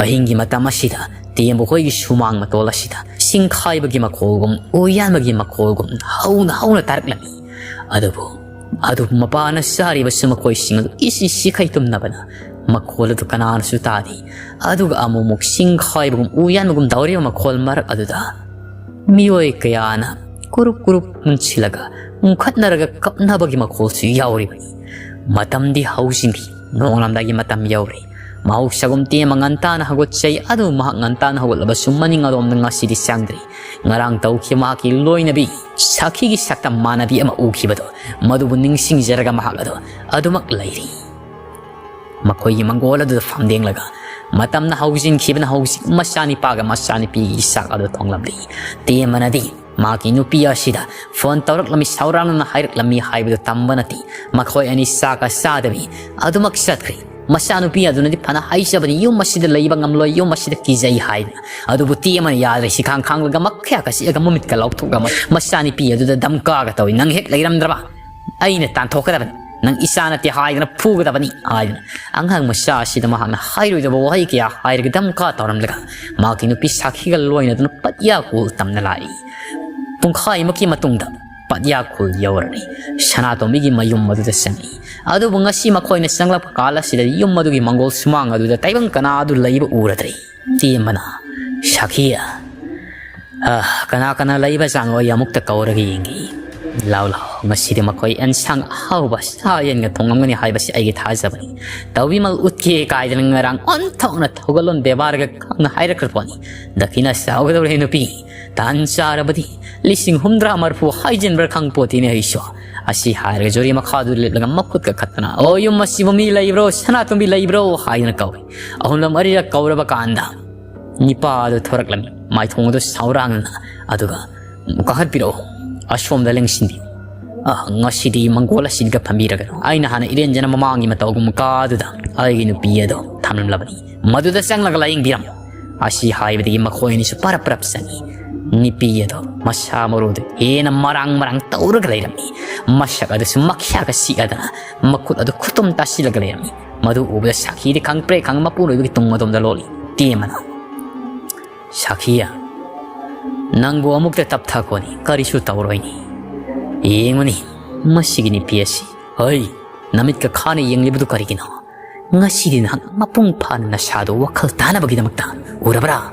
ꯑꯍꯤꯡꯒꯤ ꯃꯇꯝ ꯑꯁꯤꯗ ꯇꯦꯝꯕ ꯍꯣꯏꯒꯤ ꯁꯨꯃꯥꯡ ꯃꯇꯣꯜ ꯑꯁꯤꯗ ꯁꯤꯡꯈꯥꯏꯕꯒꯤ ꯃꯈꯣꯜꯒꯨꯝ, ꯎꯌꯥꯟꯕꯒꯤ ꯃꯈꯣꯜꯒꯨꯝ ꯍꯧꯅ ꯍꯧꯅ ꯇꯥꯔꯛꯂꯝꯃꯤ꯫ ꯑꯗꯨꯕꯨ, ꯑꯗꯨꯕꯨ ꯃꯄꯥꯅ ꯆꯥꯔꯤꯕꯁꯨ ꯃꯈꯣꯏꯁꯤꯡ ꯑꯗꯨ ꯏꯁꯤ ꯁꯤꯈꯩ ꯇꯨꯝꯅꯕꯅ ꯃꯈꯣꯜ ꯑꯗꯨ ꯀꯅꯥꯅꯁꯨ ꯇꯥꯗꯦ꯫ ꯑꯗꯨꯒ ꯑꯃꯨꯛ ꯑꯃꯨꯛ ꯁꯤꯡꯈꯥꯏꯕꯒꯨꯝ, ꯎꯌꯥꯟꯕꯒꯨꯝ ꯇꯧꯔꯤꯕ ꯃꯈꯣꯜ ꯃꯔꯛ ꯑꯗꯨꯗ ꯃꯤꯑꯣꯏ ꯀꯌꯥꯅ ꯀꯨꯔꯨꯞ ꯀꯨꯔꯨꯞ ꯄꯨꯟꯁꯤꯜꯂꯒ ꯎꯪꯈꯠꯅꯔꯒ ꯀꯞꯅꯕꯒꯤ ꯃꯈꯣꯜꯁꯨ ꯌꯥꯎꯔꯤꯕꯅꯤ꯫ ꯃꯇꯝꯗꯤ ꯍꯧꯖꯤꯟꯈꯤ꯫ ꯅꯣꯡꯉꯥꯜꯂꯝꯗꯥꯏꯒꯤ ꯃꯇꯝ ꯌꯧꯔꯦ꯫ ꯃꯍꯧꯁꯥꯒꯨꯝ ꯇꯦꯝꯕ ꯉꯟꯇꯥꯅ ꯍꯧꯒꯠꯆꯩ, ꯑꯗꯨꯕꯨ ꯃꯍꯥꯛ ꯉꯟꯇꯥꯅ ꯍꯧꯒꯠꯂꯕꯁꯨ ꯃꯅꯤꯡ ꯑꯔꯣꯝꯗ ꯉꯁꯤꯗꯤ ꯆꯪꯗ꯭ꯔꯤ꯫ ꯉꯔꯥꯡ ꯇꯧꯈꯤꯕ ꯃꯍꯥꯛꯀꯤ ꯂꯣꯏꯅꯕꯤ ꯁꯥꯈꯤꯒꯤ ꯁꯛꯇꯝ ꯃꯥꯟꯅꯕꯤ ꯑꯃ ꯎꯈꯤꯕꯗꯣ, ꯃꯗꯨꯕꯨ ꯅꯤꯡꯁꯤꯡꯖꯔꯒ ꯃꯍꯥꯛ ꯑꯗꯣ ꯑꯗꯨꯃꯛ ꯂꯩꯔꯤ꯫ ꯃꯈꯣꯏꯒꯤ ꯃꯪꯒꯣꯜ ꯑꯗꯨꯗ ꯐꯝꯗꯦꯡꯂꯒ ꯃꯇꯝꯅ ꯍꯧꯖꯤꯟꯈꯤꯕꯅ ꯍꯧꯖꯤꯛ ꯃꯆꯥꯅꯤꯄꯥꯒ ꯃꯆꯥꯅꯨꯄꯤꯒꯤ ꯆꯥꯛ ꯑꯗꯨ ꯊꯣꯡꯂꯝꯂꯤ꯫ ꯇꯦꯝꯕꯅꯗꯤ ꯃꯍꯥꯛꯀꯤ ꯅꯨꯄꯤ ꯑꯁꯤꯗ ꯐꯣꯟ ꯇꯧꯔꯛꯂꯝꯃꯤ, ꯁꯥꯎꯔꯥꯡꯅꯅ ꯍꯥꯏꯔꯛꯂꯝꯃꯤ ꯍꯥꯏꯕꯗꯨ ꯇꯝꯕ ꯅꯠꯇꯦ꯫ ꯃꯈꯣꯏ ꯑꯅꯤ ꯆꯥꯛꯀ ꯆꯥꯗꯕꯤ ꯑꯗꯨꯃꯛ ꯆꯠꯈ꯭ꯔꯦ꯫ ꯃꯆꯥꯅꯨꯄꯤ ꯑꯗꯨꯅꯗꯤ ꯐꯅ ꯍꯥꯏꯖꯕꯅꯤ, "ꯌꯨꯝ ꯑꯁꯤꯗ ꯂꯩꯕ ꯉꯝꯂꯣꯏ, ꯌꯨꯝ ꯑꯁꯤꯗ ꯀꯤꯖꯩ" ꯍꯥꯏꯗꯅ꯫ ꯑꯗꯨꯕꯨ ꯇꯦꯝꯕꯅ ꯌꯥꯗ꯭ꯔꯦ, ꯁꯤꯈꯥꯡ ꯈꯥꯡꯂꯒ ꯃꯈꯌꯥ ꯀꯁꯤꯑꯒ ꯃꯃꯤꯠꯀ ꯂꯥꯎꯊꯣꯛꯂꯒ ꯃꯆꯥꯅꯨꯄꯤ ꯑꯗꯨꯗ ꯗꯝꯀꯥꯒ ꯇꯧꯏ꯫ "ꯅꯪ ꯍꯦꯛ ꯂꯩꯔꯝꯗ꯭ꯔꯕ ꯑꯩꯅ ꯇꯥꯟꯊꯣꯛꯀꯗꯕꯅꯤ, ꯅꯪ ꯏꯆꯥ ꯅꯠꯇꯦ ꯍꯥꯏꯗꯅ ꯐꯨꯒꯗꯕꯅꯤ" ꯍꯥꯏꯗꯅ ꯑꯉꯥꯡ ꯃꯆꯥ ꯑꯁꯤꯗ ꯃꯍꯥꯛꯅ ꯍꯥꯏꯔꯣꯏꯗꯕ ꯋꯥꯍꯩ ꯀꯌꯥ ꯍꯥꯏꯔꯒ ꯗꯝꯀꯥ ꯇꯧꯔꯝꯂꯒ ꯃꯍꯥꯛꯀꯤ ꯅꯨꯄꯤ ꯁꯥꯈꯤꯒ ꯂꯣꯏꯅꯗꯨꯅ ꯄꯠꯌꯥ ꯀꯣꯜ ꯇꯝꯅ ꯂꯥꯛꯏ꯫ ꯄꯨꯡꯈꯥꯏꯃꯨꯛꯀꯤ ꯃꯇꯨꯡꯗ ꯄꯠꯌꯥ ꯈꯨꯜ ꯌꯧꯔꯅꯤ꯫ ꯁꯅꯥꯇꯣꯝꯕꯤꯒꯤ ꯃꯌꯨꯝ ꯑꯗꯨꯗ ꯆꯪꯉꯤ꯫ ꯑꯗꯨꯕꯨ ꯉꯁꯤ ꯃꯈꯣꯏꯅ ꯆꯪꯂꯛꯄ ꯀꯥꯟ ꯑꯁꯤꯗ ꯌꯨꯝ ꯑꯗꯨꯒꯤ ꯃꯪꯒꯣꯜ ꯁꯨꯃꯥꯡ ꯑꯗꯨꯗ ꯇꯥꯏꯕꯪ ꯀꯅꯥ ꯑꯗꯨ ꯂꯩꯕ ꯎꯔꯗ꯭ꯔꯤ꯫ ꯇꯦꯝꯕꯅ, "ꯁꯥꯈꯤ, ꯑ, ꯀꯅꯥ ꯀꯅꯥ ꯂꯩꯕ ꯆꯥꯡ ꯑꯣꯏ ꯑꯃꯨꯛꯇ ꯀꯧꯔꯒ ꯌꯦꯡꯒꯦ꯫ ꯂꯥꯎ ꯂꯥꯎ, ꯉꯁꯤꯗꯤ ꯃꯈꯣꯏ ꯑꯦꯟꯁꯥꯡ ꯑꯍꯥꯎꯕ ꯁꯥ ꯌꯦꯟꯒ ꯊꯣꯡꯂꯝꯒꯅꯤ ꯍꯥꯏꯕꯁꯤ ꯑꯩꯒꯤ ꯊꯥꯖꯕꯅꯤ꯫ ꯇꯧꯕꯤꯃꯜ ꯎꯠꯀꯦ ꯀꯥꯏꯗꯅ ꯉꯔꯥꯡ ꯑꯣꯟꯊꯣꯛꯅ ꯊꯧꯒꯜꯂꯣꯟ ꯕꯦꯕꯥꯔꯒ ꯈꯪꯅ ꯍꯥꯏꯔꯛꯈ꯭ꯔ ꯄꯣꯠꯅꯤ꯫ ꯗꯈꯤꯅ ꯆꯥꯎꯒꯗꯧꯔꯦ ꯅꯨꯄꯤ꯫ ꯇꯥꯟ ꯆꯥꯔꯕꯗꯤ ꯂꯤꯁꯤꯡ ꯍꯨꯝꯗ꯭ꯔꯥ ꯃꯔꯐꯨ ꯍꯥꯏꯖꯤꯟꯕ꯭ꯔꯥ ꯈꯪ ꯄꯣꯠꯇꯦꯅꯦ ꯑꯩꯁꯨ"꯫ ꯑꯁꯤ ꯍꯥꯏꯔꯒ ꯖꯨꯔꯤ ꯃꯈꯥꯗꯨ ꯂꯤꯠꯂꯒ ꯃꯈꯨꯠꯀ ꯈꯠꯇꯅ, "ꯑꯣ, ꯌꯨꯝ ꯑꯁꯤꯕꯨ ꯃꯤ ꯂꯩꯕ꯭ꯔꯣ? ꯁꯅꯥꯇꯣꯝꯕꯤ ꯂꯩꯕ꯭ꯔꯣ?" ꯍꯥꯏꯗꯅ ꯀꯧꯏ꯫ ꯑꯍꯨꯝꯂꯛ ꯃꯔꯤꯔꯛ ꯀꯧꯔꯕ ꯀꯥꯟꯗ ꯅꯤꯄꯥ ꯑꯗꯨ ꯊꯣꯔꯛꯂꯝꯃꯤ꯫ ꯃꯥꯏꯊꯣꯡ ꯑꯗꯨ ꯁꯥꯎꯔꯥꯡꯅ, ꯑꯗꯨꯒ, "ꯀꯥꯈꯠꯄꯤꯔꯛꯎ, ꯑꯁꯣꯝꯗ ꯂꯦꯡꯁꯤꯟꯕꯤꯌꯨ꯫ ꯑ, ꯉꯁꯤꯗꯤ ꯃꯪꯒꯣꯜ ꯑꯁꯤꯗ ꯐꯝꯕꯤꯔꯒꯅꯨ꯫ ꯑꯩꯅ ꯍꯥꯟꯅ ꯏꯔꯦꯟꯖꯅ ꯃꯃꯥꯡꯒꯤ ꯃꯇꯧꯒꯨꯝ ꯀꯥꯗꯨꯗ ꯑꯩꯒꯤ ꯅꯨꯄꯤ ꯑꯗꯣ ꯊꯝꯂꯝꯂꯕꯅꯤ꯫ ꯃꯗꯨꯗ ꯆꯪꯂꯒ ꯂꯥꯌꯦꯡꯕꯤꯔꯝꯃꯨ"꯫ ꯑꯁꯤ ꯍꯥꯏꯕꯗꯒꯤ ꯃꯈꯣꯏ ꯑꯅꯤꯁꯨ ꯄꯔꯞ ꯄꯔꯞ ꯆꯪꯏ꯫ ꯅꯨꯄꯤ ꯑꯗꯣ ꯃꯁꯥ ꯃꯔꯨꯗꯨ ꯍꯦꯟꯅ ꯃꯔꯥꯡ ꯃꯔꯥꯡ ꯇꯧꯔꯒ ꯂꯩꯔꯝꯃꯤ꯫ ꯃꯁꯛ ꯑꯗꯨꯁꯨ ꯃꯈ꯭ꯌꯥꯒ ꯁꯤꯛꯑꯗꯅ ꯃꯈꯨꯠ ꯑꯗꯨ ꯈꯨꯇꯨꯝ ꯇꯥꯁꯤꯜꯂꯒ ꯂꯩꯔꯝꯃꯤ꯫ ꯃꯗꯨ ꯎꯕꯗ ꯁꯥꯈꯤꯗꯤ ꯈꯪꯄ꯭ꯔꯦꯛ ꯈꯪ ꯃꯄꯨꯔꯣꯏꯕꯒꯤ ꯇꯨꯡ ꯑꯗꯣꯝꯗ ꯂꯣꯠꯂꯤ꯫ ꯇꯦꯝꯕꯅ, "ꯁꯥꯈꯤꯌꯥ, ꯅꯪꯕꯨ ꯑꯃꯨꯛꯇ ꯇꯞꯊꯈꯣꯅꯤ, ꯀꯔꯤꯁꯨ ꯇꯧꯔꯣꯏꯅꯤ꯫ ꯌꯦꯡꯉꯨꯅꯤ, ꯃꯁꯤꯒꯤ ꯅꯨꯄꯤ ꯑꯁꯤ꯫ ꯍꯩ, ꯅꯃꯤꯠꯀ ꯈꯥꯅ ꯌꯦꯡꯂꯤꯕꯗꯨ ꯀꯔꯤꯒꯤꯅꯣ? ꯉꯁꯤꯗꯤ ꯅꯍꯥꯛ ꯃꯄꯨꯡ ꯐꯥꯅ ꯅꯁꯥꯗꯨ ꯋꯥꯈꯜ ꯇꯥꯅꯕꯒꯤꯗꯃꯛꯇ ꯎꯔꯕ꯭ꯔꯥ?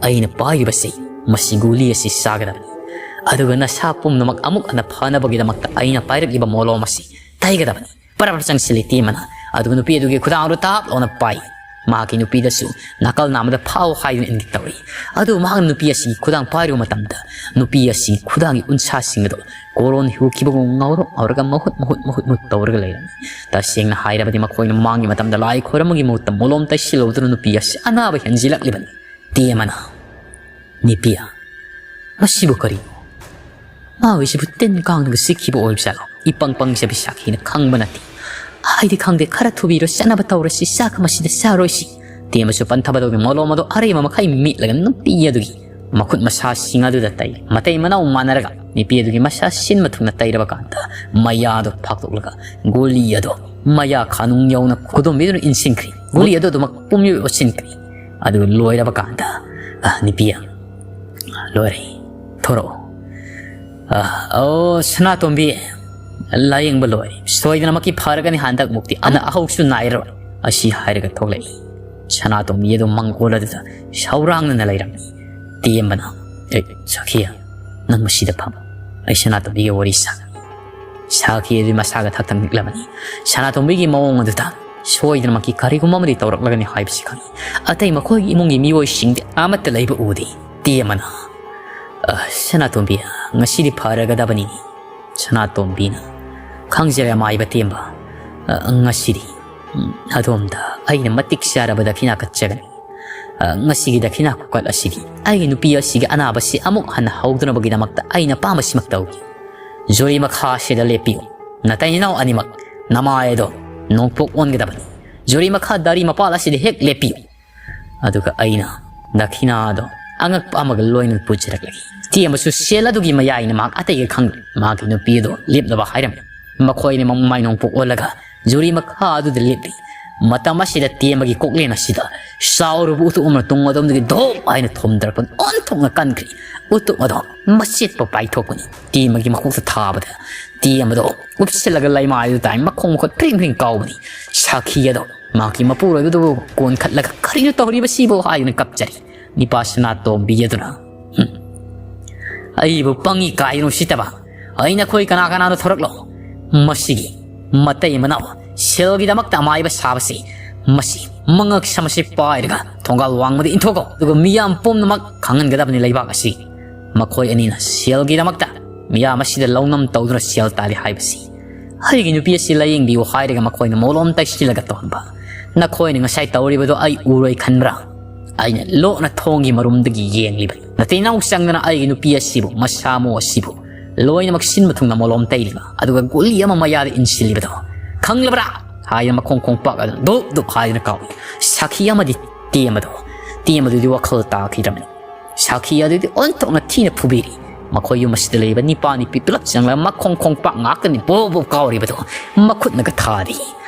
ꯑꯩꯅ ꯄꯥꯏꯔꯤꯕꯁꯤ, ꯃꯁꯤ ꯒꯨꯂꯤ ꯑꯁꯤ ꯆꯥꯒꯗꯕꯅꯤ꯫ ꯑꯗꯨꯒ ꯅꯁꯥ ꯄꯨꯝꯅꯃꯛ ꯑꯃꯨꯛ ꯍꯟꯅ ꯐꯅꯕꯒꯤꯗꯃꯛꯇ ꯑꯩꯅ ꯄꯥꯏꯔꯛꯂꯤꯕ ꯃꯣꯂꯣꯝ ꯑꯁꯤ ꯇꯩꯒꯗꯕꯅꯤ"꯫ ꯄꯔꯞ ꯆꯪꯁꯤꯜꯂꯤ ꯇꯦꯝꯕꯅ꯫ ꯑꯗꯨꯒ ꯅꯨꯄꯤ ꯑꯗꯨꯒꯤ ꯈꯨꯗꯥꯡ ꯑꯗꯨ ꯇꯥꯞ ꯂꯥꯎꯅ ꯄꯥꯏ꯫ ꯃꯍꯥꯛꯀꯤ ꯅꯨꯄꯤꯗꯁꯨ ꯅꯥꯀꯜ ꯅꯥꯝꯃꯗ ꯐꯥꯎ ꯍꯥꯏꯗꯨꯅ ꯏꯪꯒꯤꯠ ꯇꯧꯔꯤ꯫ ꯑꯗꯨꯕꯨ ꯃꯍꯥꯛꯅ ꯅꯨꯄꯤ ꯑꯁꯤꯒꯤ ꯈꯨꯗꯥꯡ ꯄꯥꯏꯔꯨꯕ ꯃꯇꯝꯗ, ꯅꯨꯄꯤ ꯑꯁꯤꯒꯤ ꯈꯨꯗꯥꯡꯒꯤ ꯎꯟꯁꯥꯁꯤꯡ ꯑꯗꯨ ꯀꯣꯔꯣꯟ ꯍꯨꯈꯤꯕꯒꯨꯝ ꯉꯧꯔꯣꯛ ꯉꯧꯔꯒ ꯃꯍꯨꯠ ꯃꯍꯨꯠ ꯃꯍꯨꯠ ꯃꯍꯨꯠ ꯇꯧꯔꯒ ꯂꯩꯔꯝꯃꯤ꯫ ꯇꯁꯦꯡꯅ ꯍꯥꯏꯔꯕꯗꯤ, ꯃꯈꯣꯏꯅ ꯃꯃꯥꯡꯒꯤ ꯃꯇꯝꯗ ꯂꯥꯏ ꯈꯣꯏꯔꯝꯕꯒꯤ ꯃꯍꯨꯠꯇ ꯃꯣꯂꯣꯝ ꯇꯩꯁꯤꯜꯂꯨꯕꯗꯨꯅ ꯅꯨꯄꯤ ꯑꯁꯤ ꯑꯅꯥꯕ ꯍꯦꯟꯖꯤꯜꯂꯛꯂꯤꯕꯅꯤ꯫ ꯇꯦꯝꯕꯅ, "ꯅꯨꯄꯤ, ꯃꯁꯤꯕꯨ ꯀꯔꯤꯅꯣ? ꯃꯥ ꯍꯣꯏꯁꯤꯕꯨ ꯇꯤꯟ ꯀꯥꯡꯅꯒ ꯆꯤꯛꯈꯤꯕ ꯑꯣꯏꯕ ꯖꯥꯠꯂꯣ? ꯏꯄꯪ ꯄꯪꯖꯕꯤ ꯁꯥꯈꯤꯅ ꯈꯪꯕ ꯅꯠꯇꯦ꯫ ꯍꯥꯏꯗꯤ ꯈꯪꯗꯦ, ꯈꯔ ꯊꯨꯕꯤꯔꯣ, ꯆꯠꯅꯕ ꯇꯧꯔꯁꯤ, ꯆꯥꯛ ꯃꯁꯤꯗ ꯆꯥꯔꯣꯏꯁꯤ"꯫ ꯇꯦꯝꯕꯁꯨ ꯄꯟꯊꯕꯗꯧꯒꯤ ꯃꯣꯂꯣꯝ ꯑꯗꯨ ꯑꯔꯦꯝꯕ ꯃꯈꯩ ꯃꯤꯠꯂꯒ ꯅꯨꯄꯤ ꯑꯗꯨꯒꯤ ꯃꯈꯨꯠ ꯃꯁꯥꯁꯤꯡ ꯑꯗꯨꯗ ꯇꯩ꯫ ꯃꯇꯩ ꯃꯅꯥꯎ ꯃꯥꯟꯅꯔꯒ ꯅꯨꯄꯤ ꯑꯗꯨꯒꯤ ꯃꯁꯥ ꯁꯤꯟꯕ ꯊꯨꯡꯅ ꯇꯩꯔꯕ ꯀꯥꯟꯗ, ꯃꯌꯥꯗꯨ ꯐꯥꯛꯇꯣꯛꯂꯒ ꯒꯨꯂꯤ ꯑꯗꯨ ꯃꯌꯥ ꯈꯥꯅꯨꯡ ꯌꯧꯅ ꯈꯨꯗꯣꯝꯕꯤꯗꯨꯅ ꯏꯟꯁꯤꯟꯈ꯭ꯔꯤ꯫ ꯒꯨꯂꯤ ꯑꯗꯨ ꯑꯗꯨꯃꯛ ꯄꯨꯝꯌꯣꯏ ꯑꯣꯠꯁꯤꯟꯈ꯭ꯔꯤ꯫ ꯑꯗꯨ ꯂꯣꯏꯔꯕ ꯀꯥꯟꯗ, "ꯑ, ꯅꯨꯄꯤ, ꯂꯣꯏꯔꯦ, ꯊꯣꯔꯛꯑꯣ꯫ ꯑ, ꯑꯣ, ꯁꯅꯥꯇꯣꯝꯕꯤ, ꯂꯥꯌꯦꯡꯕ ꯂꯣꯏꯔꯦ꯫ ꯁꯣꯏꯗꯅꯃꯛꯀꯤ ꯐꯔꯒꯅꯤ ꯍꯟꯗꯛꯃꯨꯛꯇꯤ꯫ ꯑꯅ ꯑꯍꯧꯁꯨ ꯅꯥꯏꯔꯣꯏ"꯫ ꯑꯁꯤ ꯍꯥꯏꯔꯒ ꯊꯣꯛꯂꯛꯏ꯫ ꯁꯅꯥꯇꯣꯝꯕꯤ ꯑꯗꯨ ꯃꯪꯒꯣꯜ ꯑꯗꯨꯗ ꯁꯧꯔꯥꯡꯅꯅ ꯂꯩꯔꯝꯃꯤ꯫ ꯇꯦꯝꯕꯅ, "ꯑꯦ, ꯁꯥꯈꯤ, ꯅꯪ ꯃꯁꯤꯗ ꯐꯝ꯫ ꯑꯩ ꯁꯅꯥꯇꯣꯝꯕꯤꯒ ꯋꯥꯔꯤ ꯁꯥꯒꯦ꯫" ꯁꯥꯈꯤ ꯑꯗꯨ ꯃꯁꯥꯒ ꯊꯛ ꯊꯛ ꯅꯤꯛꯂꯕꯅꯤ꯫ ꯁꯅꯥꯇꯣꯝꯕꯤꯒꯤ ꯃꯑꯣꯡ ꯑꯗꯨꯗ ꯁꯣꯏꯗꯅꯃꯛꯀꯤ ꯀꯔꯤꯒꯨꯝꯕ ꯑꯃꯗꯤ ꯇꯧꯔꯛꯂꯒꯅꯤ ꯍꯥꯏꯕꯁꯤ ꯈꯪꯏ꯫ ꯑꯇꯩ ꯃꯈꯣꯏꯒꯤ ꯏꯃꯨꯡꯒꯤ ꯃꯤꯑꯣꯏꯁꯤꯡꯗꯤ ꯑꯃꯠꯇ ꯂꯩꯕ ꯎꯗꯦ꯫ ꯇꯦꯝꯕꯅ, "ꯑ, ꯁꯅꯥꯇꯣꯝꯕꯤ, ꯉꯁꯤꯗꯤ ꯐꯔꯒꯗꯕꯅꯤ꯫" ꯁꯅꯥꯇꯣꯝꯕꯤꯅ, "ꯈꯪꯖꯔꯦ, ꯑꯃꯥꯏꯕ ꯇꯦꯝꯕ꯫ ꯑ, ꯉꯁꯤꯗꯤ, ꯎꯝ, ꯑꯗꯣꯝꯗ ꯑꯩꯅ ꯃꯇꯤꯛ ꯆꯥꯔꯕ ꯗꯈꯤꯅꯥ ꯀꯠꯆꯒꯅꯤ꯫ ꯑ, ꯉꯁꯤꯒꯤ ꯗꯈꯤꯅꯥ ꯈꯨꯀꯠ ꯑꯁꯤꯗꯤ ꯑꯩꯒꯤ ꯅꯨꯄꯤ ꯑꯁꯤꯒꯤ ꯑꯅꯥꯕꯁꯤ ꯑꯃꯨꯛ ꯍꯟꯅ ꯍꯧꯗꯅꯕꯒꯤꯗꯃꯛꯇ ꯑꯩꯅ ꯑꯄꯥꯝꯕꯁꯤꯃꯛ ꯇꯧꯒꯦ꯫ ꯖꯨꯔꯤ ꯃꯈꯥꯁꯤꯗ ꯂꯦꯞꯄꯤꯌꯨ꯫ ꯅꯇꯩ ꯅꯅꯥꯎ ꯑꯅꯤꯃꯛ ꯅꯃꯥꯏ ꯑꯗꯣ ꯅꯣꯡꯄꯣꯛ ꯑꯣꯟꯒꯗꯕꯅꯤ꯫ ꯖꯨꯔꯤ ꯃꯈꯥ ꯗꯥꯔꯤ ꯃꯄꯥꯜ ꯑꯁꯤꯗ ꯍꯦꯛ ꯂꯦꯞꯄꯤꯌꯨ꯫ ꯑꯗꯨꯒ ꯑꯩꯅ ꯗꯈꯤꯅꯥ ꯑꯗꯣ ꯑꯉꯛꯄ ꯑꯃꯒ ꯂꯣꯏꯅꯅ ꯄꯨꯖꯔꯛꯂꯒꯦ꯫" ꯇꯦꯝꯕꯁꯨ ꯁꯦꯜ ꯑꯗꯨꯒꯤ ꯃꯌꯥꯏꯅ ꯃꯍꯥꯛ ꯑꯇꯩꯒ ꯈꯪꯗ꯭ꯔꯦ꯫ ꯃꯍꯥꯛꯀꯤ ꯅꯨꯄꯤ ꯑꯗꯣ ꯂꯦꯞꯅꯕ ꯍꯥꯏꯔꯝꯃꯤ꯫ ꯃꯈꯣꯏꯅ ꯃꯃꯥꯏ ꯅꯣꯡꯄꯣꯛ ꯑꯣꯜꯂꯒ ꯖꯨꯔꯤ ꯃꯈꯥ ꯑꯗꯨꯗ ꯂꯦꯞꯂꯤ꯫ ꯃꯇꯝ ꯑꯁꯤꯗ ꯇꯦꯝꯕꯒꯤ ꯀꯣꯛꯂꯦꯟ ꯑꯁꯤꯗ ꯆꯥꯎꯔꯕ ꯎꯇꯨꯞ ꯑꯃꯅ ꯇꯨꯡ ꯑꯗꯣꯝꯗꯒꯤ ꯙꯣꯞ ꯍꯥꯏꯅ ꯊꯣꯝꯗꯔꯛꯄ ꯑꯣꯟꯊꯣꯛꯅ ꯀꯟꯈ꯭ꯔꯤ꯫ ꯎꯇꯨꯞ ꯑꯗꯣ ꯃꯆꯦꯠꯄ ꯄꯥꯏꯊꯣꯛꯄꯅꯤ꯫ ꯇꯦꯝꯕꯒꯤ ꯃꯀꯣꯛꯇ ꯊꯥꯕꯗ ꯇꯦꯝꯕꯗꯣ ꯀꯨꯞꯁꯤꯜꯂꯒ ꯂꯩꯃꯥꯏꯗꯨ ꯇꯥꯏ꯫ ꯃꯈꯣꯡ ꯃꯈꯨꯠ ꯐ꯭ꯔꯤꯡ ꯐ꯭ꯔꯤꯡ ꯀꯥꯎꯕꯅꯤ꯫ ꯁꯥꯈꯤ ꯑꯗꯣ ꯃꯍꯥꯛꯀꯤ ꯃꯄꯨꯔꯣꯏꯕꯗꯨꯕꯨ ꯀꯣꯟꯈꯠꯂꯒ, "ꯀꯔꯤꯅꯣ ꯇꯧꯔꯤꯕꯁꯤꯕꯨ?" ꯍꯥꯏꯗꯨꯅ ꯀꯞꯆꯔꯤ꯫ ꯅꯤꯄꯥ ꯁꯅꯥꯇꯣꯝꯕꯤ ꯑꯗꯨꯅ, "ꯍꯨꯝ, ꯑꯩꯕꯨ ꯄꯪꯉꯤ ꯀꯥꯏꯗꯅ ꯎꯁꯤꯠꯇꯕ꯫ ꯑꯩ ꯅꯈꯣꯏ ꯀꯅꯥ ꯀꯅꯥꯅꯣ ꯊꯣꯔꯛꯂꯣ꯫ ꯃꯁꯤꯒꯤ ꯃꯇꯩ ꯃꯅꯥꯎ ꯁꯦꯜꯒꯤꯗꯃꯛꯇ ꯑꯃꯥꯏꯕ ꯁꯥꯕꯁꯤ, ꯃꯁꯤ ꯃꯉꯛ ꯁꯝ ꯑꯁꯤ ꯄꯥꯏꯔꯒ ꯊꯣꯡꯒꯥꯜ ꯋꯥꯡꯃꯗ ꯏꯟꯊꯣꯛꯑꯣ꯫ ꯑꯗꯨꯒ ꯃꯤꯌꯥꯝ ꯄꯨꯝꯅꯃꯛ ꯈꯪꯍꯟꯒꯗꯕꯅꯤ ꯂꯩꯕꯥꯛ ꯑꯁꯤ꯫ ꯃꯈꯣꯏ ꯑꯅꯤꯅ ꯁꯦꯜꯒꯤꯗꯃꯛꯇ ꯃꯤꯌꯥꯝ ꯑꯁꯤꯗ ꯂꯧꯅꯝ ꯇꯧꯗꯨꯅ ꯁꯦꯜ ꯇꯥꯜꯂꯤ ꯍꯥꯏꯕꯁꯤ꯫ ꯑꯩꯒꯤ ꯅꯨꯄꯤ ꯑꯁꯤ ꯂꯥꯌꯦꯡꯕꯤꯌꯨ ꯍꯥꯏꯔꯒ ꯃꯈꯣꯏꯅ ꯃꯣꯂꯣꯝ ꯇꯩꯁꯤꯜꯂꯒ ꯇꯧꯍꯟꯕ꯫ ꯅꯈꯣꯏꯅ ꯉꯁꯥꯏ ꯇꯧꯔꯤꯕꯗꯣ ꯑꯩ ꯎꯔꯣꯏ ꯈꯟꯕ꯭ꯔꯥ? ꯑꯩꯅ ꯂꯣꯠꯅ ꯊꯣꯡꯒꯤ ꯃꯔꯨꯝꯗꯒꯤ ꯌꯦꯡꯂꯤꯕꯅꯤ꯫ ꯅꯇꯩꯅꯧ ꯆꯪꯗꯅ ꯑꯩꯒꯤ ꯅꯨꯄꯤ ꯑꯁꯤꯕꯨ, ꯃꯁꯥ ꯃꯎ ꯑꯁꯤꯕꯨ ꯂꯣꯏꯅꯃꯛ ꯁꯤꯟꯕ ꯊꯨꯡꯅ ꯃꯣꯂꯣꯝ ꯇꯩꯔꯤꯕ, ꯑꯗꯨꯒ ꯒꯨꯂꯤ ꯑꯃ ꯃꯌꯥꯗ ꯏꯟꯁꯤꯜꯂꯤꯕꯗꯣ ꯈꯪꯂꯕ꯭ꯔꯥ?" ꯍꯥꯏꯗꯅ ꯃꯈꯣꯡ ꯈꯣꯡꯄꯥꯛ ꯑꯗꯨ ꯗꯨꯞ ꯗꯨꯞ ꯍꯥꯏꯗꯅ ꯀꯥꯎꯏ꯫ ꯁꯥꯈꯤ ꯑꯃꯗꯤ ꯇꯦꯝꯕꯗꯣ, ꯇꯦꯝꯕꯗꯨꯗꯤ ꯋꯥꯈꯜ ꯇꯥꯈꯤꯗ꯭ꯔꯕꯅꯤ꯫ ꯁꯥꯈꯤ ꯑꯗꯨꯗꯤ ꯑꯣꯟꯊꯣꯛꯅ ꯊꯤꯅ ꯐꯨꯕꯤꯔꯤ꯫ ꯃꯈꯣꯏ ꯌꯨꯝ ꯑꯁꯤꯗ ꯂꯩꯕ ꯅꯤꯄꯥ ꯅꯤꯄꯤ ꯄꯨꯂꯞ ꯆꯪꯂꯒ ꯃꯈꯣꯡ ꯈꯣꯡꯄꯥꯛ ꯉꯥꯛꯇꯅꯤ ꯕꯣ ꯕꯣ ꯀꯥꯎꯔꯤꯕꯗꯣ꯫ ꯃꯈꯨꯠꯅꯒ ꯊꯥꯔꯤ꯫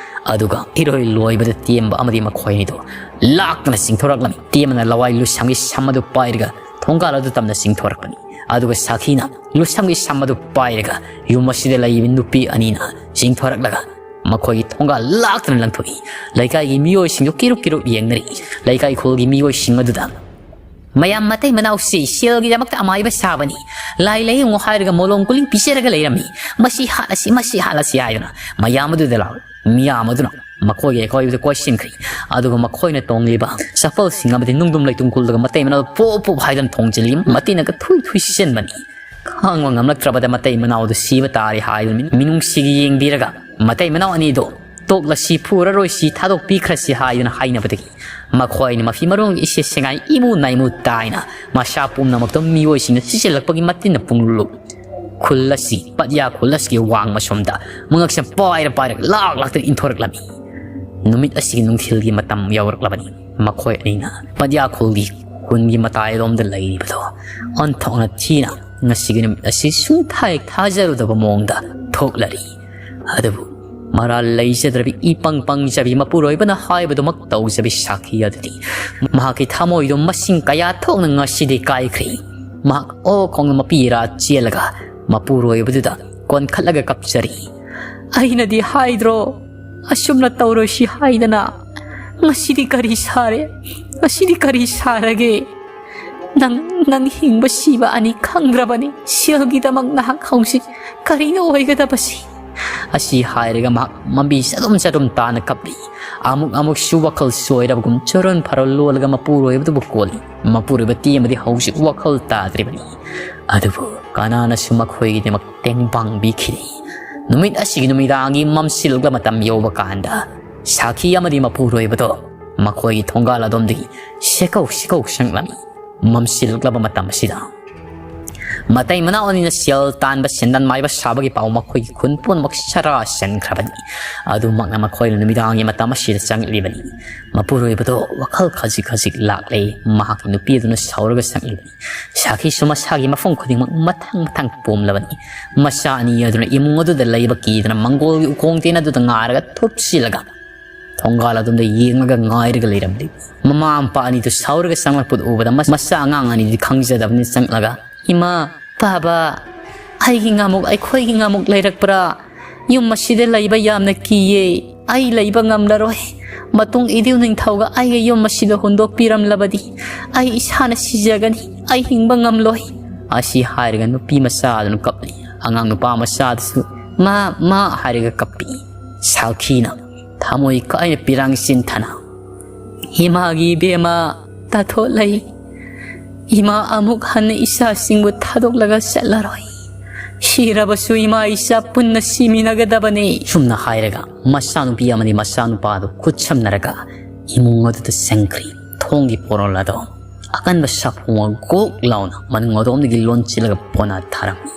ꯑꯗꯨꯒ ꯏꯔꯣꯏ ꯂꯣꯏꯕꯗ ꯇꯦꯝꯕ ꯑꯃꯗꯤ ꯃꯈꯣꯏ ꯑꯅꯤꯗꯣ ꯂꯥꯛꯇꯅ ꯆꯤꯡꯊꯣꯔꯛꯂꯝꯃꯤ꯫ ꯇꯦꯝꯕꯅ ꯂꯋꯥꯏ ꯂꯨꯁꯝꯒꯤ ꯁꯝ ꯑꯗꯨ ꯄꯥꯏꯔꯒ ꯊꯣꯡꯒꯥꯜ ꯑꯗꯨ ꯇꯝꯅ ꯆꯤꯡꯊꯣꯔꯛꯄꯅꯤ꯫ ꯑꯗꯨꯒ ꯁꯥꯈꯤꯅ ꯂꯨꯁꯝꯒꯤ ꯁꯝ ꯑꯗꯨ ꯄꯥꯏꯔꯒ ꯌꯨꯝ ꯑꯁꯤꯗ ꯂꯩꯔꯤꯕ ꯅꯨꯄꯤ ꯑꯅꯤꯅ ꯆꯤꯡꯊꯣꯔꯛꯂꯒ ꯃꯈꯣꯏꯒꯤ ꯊꯣꯡꯒꯥꯜ ꯂꯥꯛꯇꯨꯅ ꯂꯪꯊꯣꯛꯏ꯫ ꯂꯩꯀꯥꯏꯒꯤ ꯃꯤꯑꯣꯏꯁꯤꯡꯗꯨ ꯀꯤꯔꯨꯛ ꯀꯤꯔꯨꯛ ꯌꯦꯡꯅꯔꯤ꯫ ꯂꯩꯀꯥꯏ ꯈꯨꯜꯒꯤ ꯃꯤꯑꯣꯏꯁꯤꯡ ꯑꯗꯨꯗ, "ꯃꯌꯥꯝ, ꯃꯇꯩ ꯃꯅꯥꯎꯁꯤ ꯁꯦꯜꯒꯤꯗꯃꯛꯇ ꯑꯃꯥꯏꯕ ꯁꯥꯕꯅꯤ꯫ ꯂꯥꯏ ꯂꯥꯏꯌꯦꯡꯉꯨ ꯍꯥꯏꯔꯒ ꯃꯣꯂꯣꯝ ꯒꯨꯂꯤ ꯄꯤꯖꯔꯒ ꯂꯩꯔꯝꯃꯤ꯫ ꯃꯁꯤ ꯍꯥꯠꯂꯁꯤ, ꯃꯁꯤ ꯍꯥꯠꯂꯁꯤ" ꯍꯥꯏꯗꯨꯅ ꯃꯌꯥꯝ ꯑꯗꯨꯗ ꯂꯥꯎꯏ꯫ ꯃꯤꯌꯥꯝ ꯑꯗꯨꯅ ꯃꯈꯣꯏꯒꯤ ꯑꯀꯣꯏꯕꯗ ꯀꯣꯏꯁꯤꯟꯈ꯭ꯔꯤ꯫ ꯑꯗꯨꯒ ꯃꯈꯣꯏꯅ ꯇꯣꯡꯂꯤꯕ ꯆꯄꯜꯁꯤꯡ ꯑꯃꯗꯤ ꯅꯨꯡꯗꯨꯝ ꯂꯩꯇꯨꯝ ꯀꯨꯜꯂꯒ ꯃꯇꯩ ꯃꯅꯥꯎ ꯄꯣꯞ ꯄꯣꯞ ꯍꯥꯏꯗꯨꯅ ꯊꯣꯡꯖꯤꯜꯂꯤ꯫ ꯃꯇꯤꯅꯒ ꯊꯨꯏ ꯊꯨꯏ ꯁꯤꯖꯤꯟꯕꯅꯤ꯫ ꯈꯥꯡꯕ ꯉꯝꯂꯛꯇ꯭ꯔꯕꯗ ꯃꯇꯩ ꯃꯅꯥꯎꯗꯨ ꯁꯤꯕ ꯇꯥꯔꯦ ꯍꯥꯏꯗꯨꯅ ꯃꯤꯅꯨꯡꯁꯤꯒꯤ ꯌꯦꯡꯕꯤꯔꯒ ꯃꯇꯩ ꯃꯅꯥꯎ ꯑꯅꯤꯗꯨ "ꯇꯣꯛꯂꯁꯤ, ꯐꯨꯔꯔꯣꯏꯁꯤ, ꯊꯥꯗꯣꯛꯄꯤꯈ꯭ꯔꯁꯤ" ꯍꯥꯏꯗꯨꯅ ꯍꯥꯏꯅꯕꯗꯒꯤ ꯃꯈꯣꯏꯅ ꯃꯐꯤ ꯃꯔꯣꯟꯒꯤ ꯏꯁꯦ ꯁꯦꯡꯉꯥꯏ ꯏꯃꯨ ꯅꯥꯏꯃꯨ ꯇꯥꯏꯅ ꯃꯁꯥ ꯄꯨꯝꯅꯃꯛꯇꯨ ꯃꯤꯑꯣꯏꯁꯤꯡꯅ ꯆꯤꯁꯤꯜꯂꯛꯄꯒꯤ ꯃꯇꯤꯟꯅ ꯄꯨꯡꯂꯨꯞ ꯈꯨꯜ ꯑꯁꯤ, ꯄꯠꯌꯥ ꯈꯨꯜ ꯑꯁꯤꯒꯤ ꯋꯥꯡꯃ ꯁꯣꯝꯗ ꯃꯉꯛꯁꯝ ꯄꯥꯏꯔ ꯄꯥꯏꯔꯒ ꯂꯥꯛ ꯂꯥꯛꯇꯨꯅ ꯏꯟꯊꯣꯔꯛꯂꯝꯃꯤ꯫ ꯅꯨꯃꯤꯠ ꯑꯁꯤꯒꯤ ꯅꯨꯡꯊꯤꯜꯒꯤ ꯃꯇꯝ ꯌꯧꯔꯛꯂꯕꯅꯤ꯫ ꯃꯈꯣꯏ ꯑꯅꯤꯅ ꯄꯠꯌꯥ ꯈꯨꯜꯒꯤ ꯈꯨꯟꯒꯤ ꯃꯇꯥꯏꯔꯣꯝꯗ ꯂꯩꯔꯤꯕꯗꯣ ꯑꯣꯟꯊꯣꯛꯅ ꯊꯤꯅ ꯉꯁꯤꯒꯤ ꯅꯨꯃꯤꯠ ꯑꯁꯤ ꯁꯨꯡꯊꯥ ꯍꯦꯛ ꯊꯥꯖꯔꯨꯗꯕ ꯃꯑꯣꯡꯗ ꯊꯣꯛꯂꯔꯤ꯫ ꯑꯗꯨꯕꯨ ꯃꯔꯥꯜ ꯂꯩꯖꯗ꯭ꯔꯕꯤ, ꯏꯄꯪ ꯄꯪꯖꯕꯤ ꯃꯄꯨꯔꯣꯏꯕꯅ ꯍꯥꯏꯕꯗꯨꯃꯛ ꯇꯧꯖꯕꯤ ꯁꯥꯈꯤ ꯑꯗꯨꯗꯤ ꯃꯍꯥꯛꯀꯤ ꯊꯃꯣꯏꯗꯣ ꯃꯁꯤꯡ ꯀꯌꯥ ꯊꯣꯛꯅ ꯉꯁꯤꯗꯤ ꯀꯥꯏꯈ꯭ꯔꯦ꯫ ꯃꯍꯥꯛ ꯑꯣ ꯈꯣꯡꯅ ꯃꯄꯤ ꯏꯔꯥ ꯆꯦꯜꯂꯒ ꯃꯄꯨꯔꯣꯏꯕꯗꯨꯗ ꯀꯣꯟꯈꯠꯂꯒ ꯀꯞꯆꯔꯤ꯫ "ꯑꯩꯅꯗꯤ ꯍꯥꯏꯗ꯭ꯔꯣ, ꯑꯁꯨꯝꯅ ꯇꯧꯔꯣꯏꯁꯤ ꯍꯥꯏꯗꯅ? ꯉꯁꯤꯗꯤ ꯀꯔꯤ ꯁꯥꯔꯦ? ꯉꯁꯤꯗꯤ ꯀꯔꯤ ꯁꯥꯔꯒꯦ? ꯅꯪ, ꯅꯪ ꯍꯤꯡꯕ ꯁꯤꯕ ꯑꯅꯤ ꯈꯪꯗ꯭ꯔꯕꯅꯤ꯫ ꯁꯦꯜꯒꯤꯗꯃꯛ ꯅꯍꯥꯛ ꯍꯧꯖꯤꯛ ꯀꯔꯤꯅꯣ ꯑꯣꯏꯒꯗꯕꯁꯤ?" ꯑꯁꯤ ꯍꯥꯏꯔꯒ ꯃꯍꯥꯛ ꯃꯃꯤ ꯆꯗꯨꯝ ꯆꯗꯨꯝ ꯇꯥꯅ ꯀꯞꯂꯤ꯫ ꯑꯃꯨꯛ ꯑꯃꯨꯛꯁꯨ ꯋꯥꯈꯜ ꯆꯣꯏꯔꯕꯒꯨꯝ ꯆꯨꯔꯣꯟ ꯐꯔꯣꯟ ꯂꯣꯜꯂꯒ ꯃꯄꯨꯔꯣꯏꯕꯗꯨꯕꯨ ꯀꯣꯜꯂꯤ꯫ ꯃꯄꯨꯔꯣꯏꯕ ꯇꯦꯝꯕꯗꯤ ꯍꯧꯖꯤꯛ ꯋꯥꯈꯜ ꯇꯥꯗ꯭ꯔꯤꯕꯅꯤ꯫ ꯑꯗꯨꯕꯨ ꯀꯅꯥꯅꯁꯨ ꯃꯈꯣꯏꯒꯤꯗꯃꯛ ꯇꯦꯡꯕꯥꯡꯕꯤꯈꯤꯗꯦ꯫ ꯅꯨꯃꯤꯠ ꯑꯁꯤꯒꯤ ꯅꯨꯃꯤꯗꯥꯡꯒꯤ ꯃꯝꯁꯤꯜꯂꯛꯂꯕ ꯃꯇꯝ ꯌꯧꯕ ꯀꯥꯟꯗ ꯁꯥꯈꯤ ꯑꯃꯗꯤ ꯃꯄꯨꯔꯣꯏꯕꯗꯣ ꯃꯈꯣꯏꯒꯤ ꯊꯣꯡꯒꯥꯜ ꯑꯗꯣꯝꯗꯒꯤ ꯁꯦꯀꯧ ꯁꯦꯀꯧ ꯆꯪꯂꯝꯃꯤ꯫ ꯃꯝꯁꯤꯜꯂꯛꯂꯕ ꯃꯇꯝ ꯑꯁꯤꯗ ꯃꯇꯩ ꯃꯅꯥꯎ ꯑꯅꯤꯅ ꯁꯦꯜ ꯇꯥꯟꯕ, ꯁꯦꯟꯗꯥꯟ ꯃꯥꯏꯕ ꯁꯥꯕꯒꯤ ꯄꯥꯎ ꯃꯈꯣꯏꯒꯤ ꯈꯨꯟ ꯄꯨꯝꯅꯃꯛ ꯁꯔꯥ ꯁꯟꯈ꯭ꯔꯕꯅꯤ꯫ ꯑꯗꯨꯃꯛꯅ ꯃꯈꯣꯏꯅ ꯅꯨꯃꯤꯗꯥꯡꯒꯤ ꯃꯇꯝ ꯑꯁꯤꯗ ꯆꯪꯂꯤꯕꯅꯤ꯫ ꯃꯄꯨꯔꯣꯏꯕꯗꯣ ꯋꯥꯈꯜ ꯈꯖꯤꯛ ꯈꯖꯤꯛ ꯂꯥꯛꯂꯦ꯫ ꯃꯍꯥꯛꯀꯤ ꯅꯨꯄꯤ ꯑꯗꯨꯅ ꯁꯥꯎꯔꯒ ꯆꯪꯂꯤꯕꯅꯤ꯫ ꯁꯥꯈꯤꯁꯨ ꯃꯁꯥꯒꯤ ꯃꯐꯝ ꯈꯨꯗꯤꯡꯃꯛ ꯃꯊꯪ ꯃꯊꯪ ꯄꯣꯝꯂꯕꯅꯤ꯫ ꯃꯆꯥ ꯑꯅꯤ ꯑꯗꯨꯅ ꯏꯃꯨꯡ ꯑꯗꯨꯗ ꯂꯩꯕ ꯀꯤꯗꯅ ꯃꯪꯒꯣꯜꯒꯤ ꯎꯈꯣꯡ ꯇꯦꯟ ꯑꯗꯨꯗ ꯉꯥꯔꯒ ꯊꯨꯞꯁꯤꯜꯂꯒ ꯊꯣꯡꯒꯥꯜ ꯑꯗꯣꯝꯗ ꯌꯦꯡꯂꯒ ꯉꯥꯏꯔꯒ ꯂꯩꯔꯝꯂꯤ꯫ ꯃꯃꯥ ꯃꯄꯥ ꯑꯅꯤꯗꯨ ꯁꯥꯎꯔꯒ ꯆꯪꯂꯛꯄꯗꯨ ꯎꯕꯗ ꯃ-, ꯃꯆꯥ ꯑꯉꯥꯡ ꯑꯅꯤꯗꯤ ꯈꯪꯖꯗꯕꯅꯤ ꯆꯪꯂꯒ, "ꯏꯃꯥ, ꯄꯥꯕ, ꯑꯩꯒꯤ ꯉꯥꯃꯨꯛ, ꯑꯩꯈꯣꯏꯒꯤ ꯉꯥꯃꯨꯛ ꯂꯩꯔꯛꯄ꯭ꯔꯥ? "ꯌꯨꯝ ꯑꯁꯤꯗ ꯂꯩꯕ ꯌꯥꯝꯅ ꯀꯤꯌꯦ꯫ ꯑꯩ ꯂꯩꯕ ꯉꯝꯂꯔꯣꯏ꯫ ꯃꯇꯨꯡ ꯏꯗꯨ ꯅꯤꯡꯊꯧꯒ ꯑꯩꯒ ꯌꯨꯝ ꯑꯁꯤꯗ ꯍꯨꯟꯗꯣꯛꯄꯤꯔꯝꯂꯕꯗꯤ ꯑꯩ ꯏꯁꯥꯅ ꯁꯤꯖꯒꯅꯤ꯫ ꯑꯩ ꯍꯤꯡꯕ ꯉꯝꯂꯣꯏ"꯫ ꯑꯁꯤ ꯍꯥꯏꯔꯒ ꯅꯨꯄꯤ ꯃꯆꯥꯗꯨꯅ ꯀꯞꯂꯤ꯫ ꯑꯉꯥꯡ ꯅꯨꯄꯥ ꯃꯆꯥꯗꯨꯁꯨ "ꯃꯥ, ꯃꯥ" ꯍꯥꯏꯔꯒ ꯀꯞꯄꯤ꯫ ꯁꯥꯜꯈꯤꯅ ꯊꯃꯣꯏ ꯀꯥꯏꯅ ꯄꯤꯔꯥꯡ ꯆꯤꯟꯊꯅ, "ꯏꯃꯥꯒꯤ ꯏꯕꯦꯝꯃ ꯇꯥꯊꯣꯛꯂꯩ, ꯏꯃꯥ ꯑꯃꯨꯛ ꯍꯟꯅ ꯏꯆꯥꯁꯤꯡꯕꯨ ꯊꯥꯗꯣꯛꯂꯒ ꯆꯠꯂꯔꯣꯏ꯫ ꯁꯤꯔꯕꯁꯨ ꯏꯃꯥ ꯏꯆꯥ ꯄꯨꯟꯅ ꯁꯤꯃꯤꯟꯅꯒꯗꯕꯅꯤ"꯫ ꯁꯨꯝꯅ ꯍꯥꯏꯔꯒ ꯃꯆꯥꯅꯨꯄꯤ ꯑꯃꯗꯤ ꯃꯆꯥꯅꯨꯄꯥꯗꯨ ꯈꯨꯠ ꯁꯝꯅꯔꯒ ꯏꯃꯨꯡ ꯑꯗꯨꯗ ꯆꯪꯈ꯭ꯔꯤ꯫ ꯊꯣꯡꯒꯤ ꯄꯣꯔꯣꯜ ꯑꯗꯣ ꯑꯀꯟꯕ ꯁꯥꯐꯣꯡ ꯑꯃ ꯒꯣꯛ ꯂꯥꯎꯅ ꯃꯅꯨꯡ ꯑꯗꯣꯝꯗꯒꯤ ꯂꯣꯟꯁꯤꯜꯂꯒ ꯄꯣꯅꯥ ꯊꯥꯔꯝꯃꯤ꯫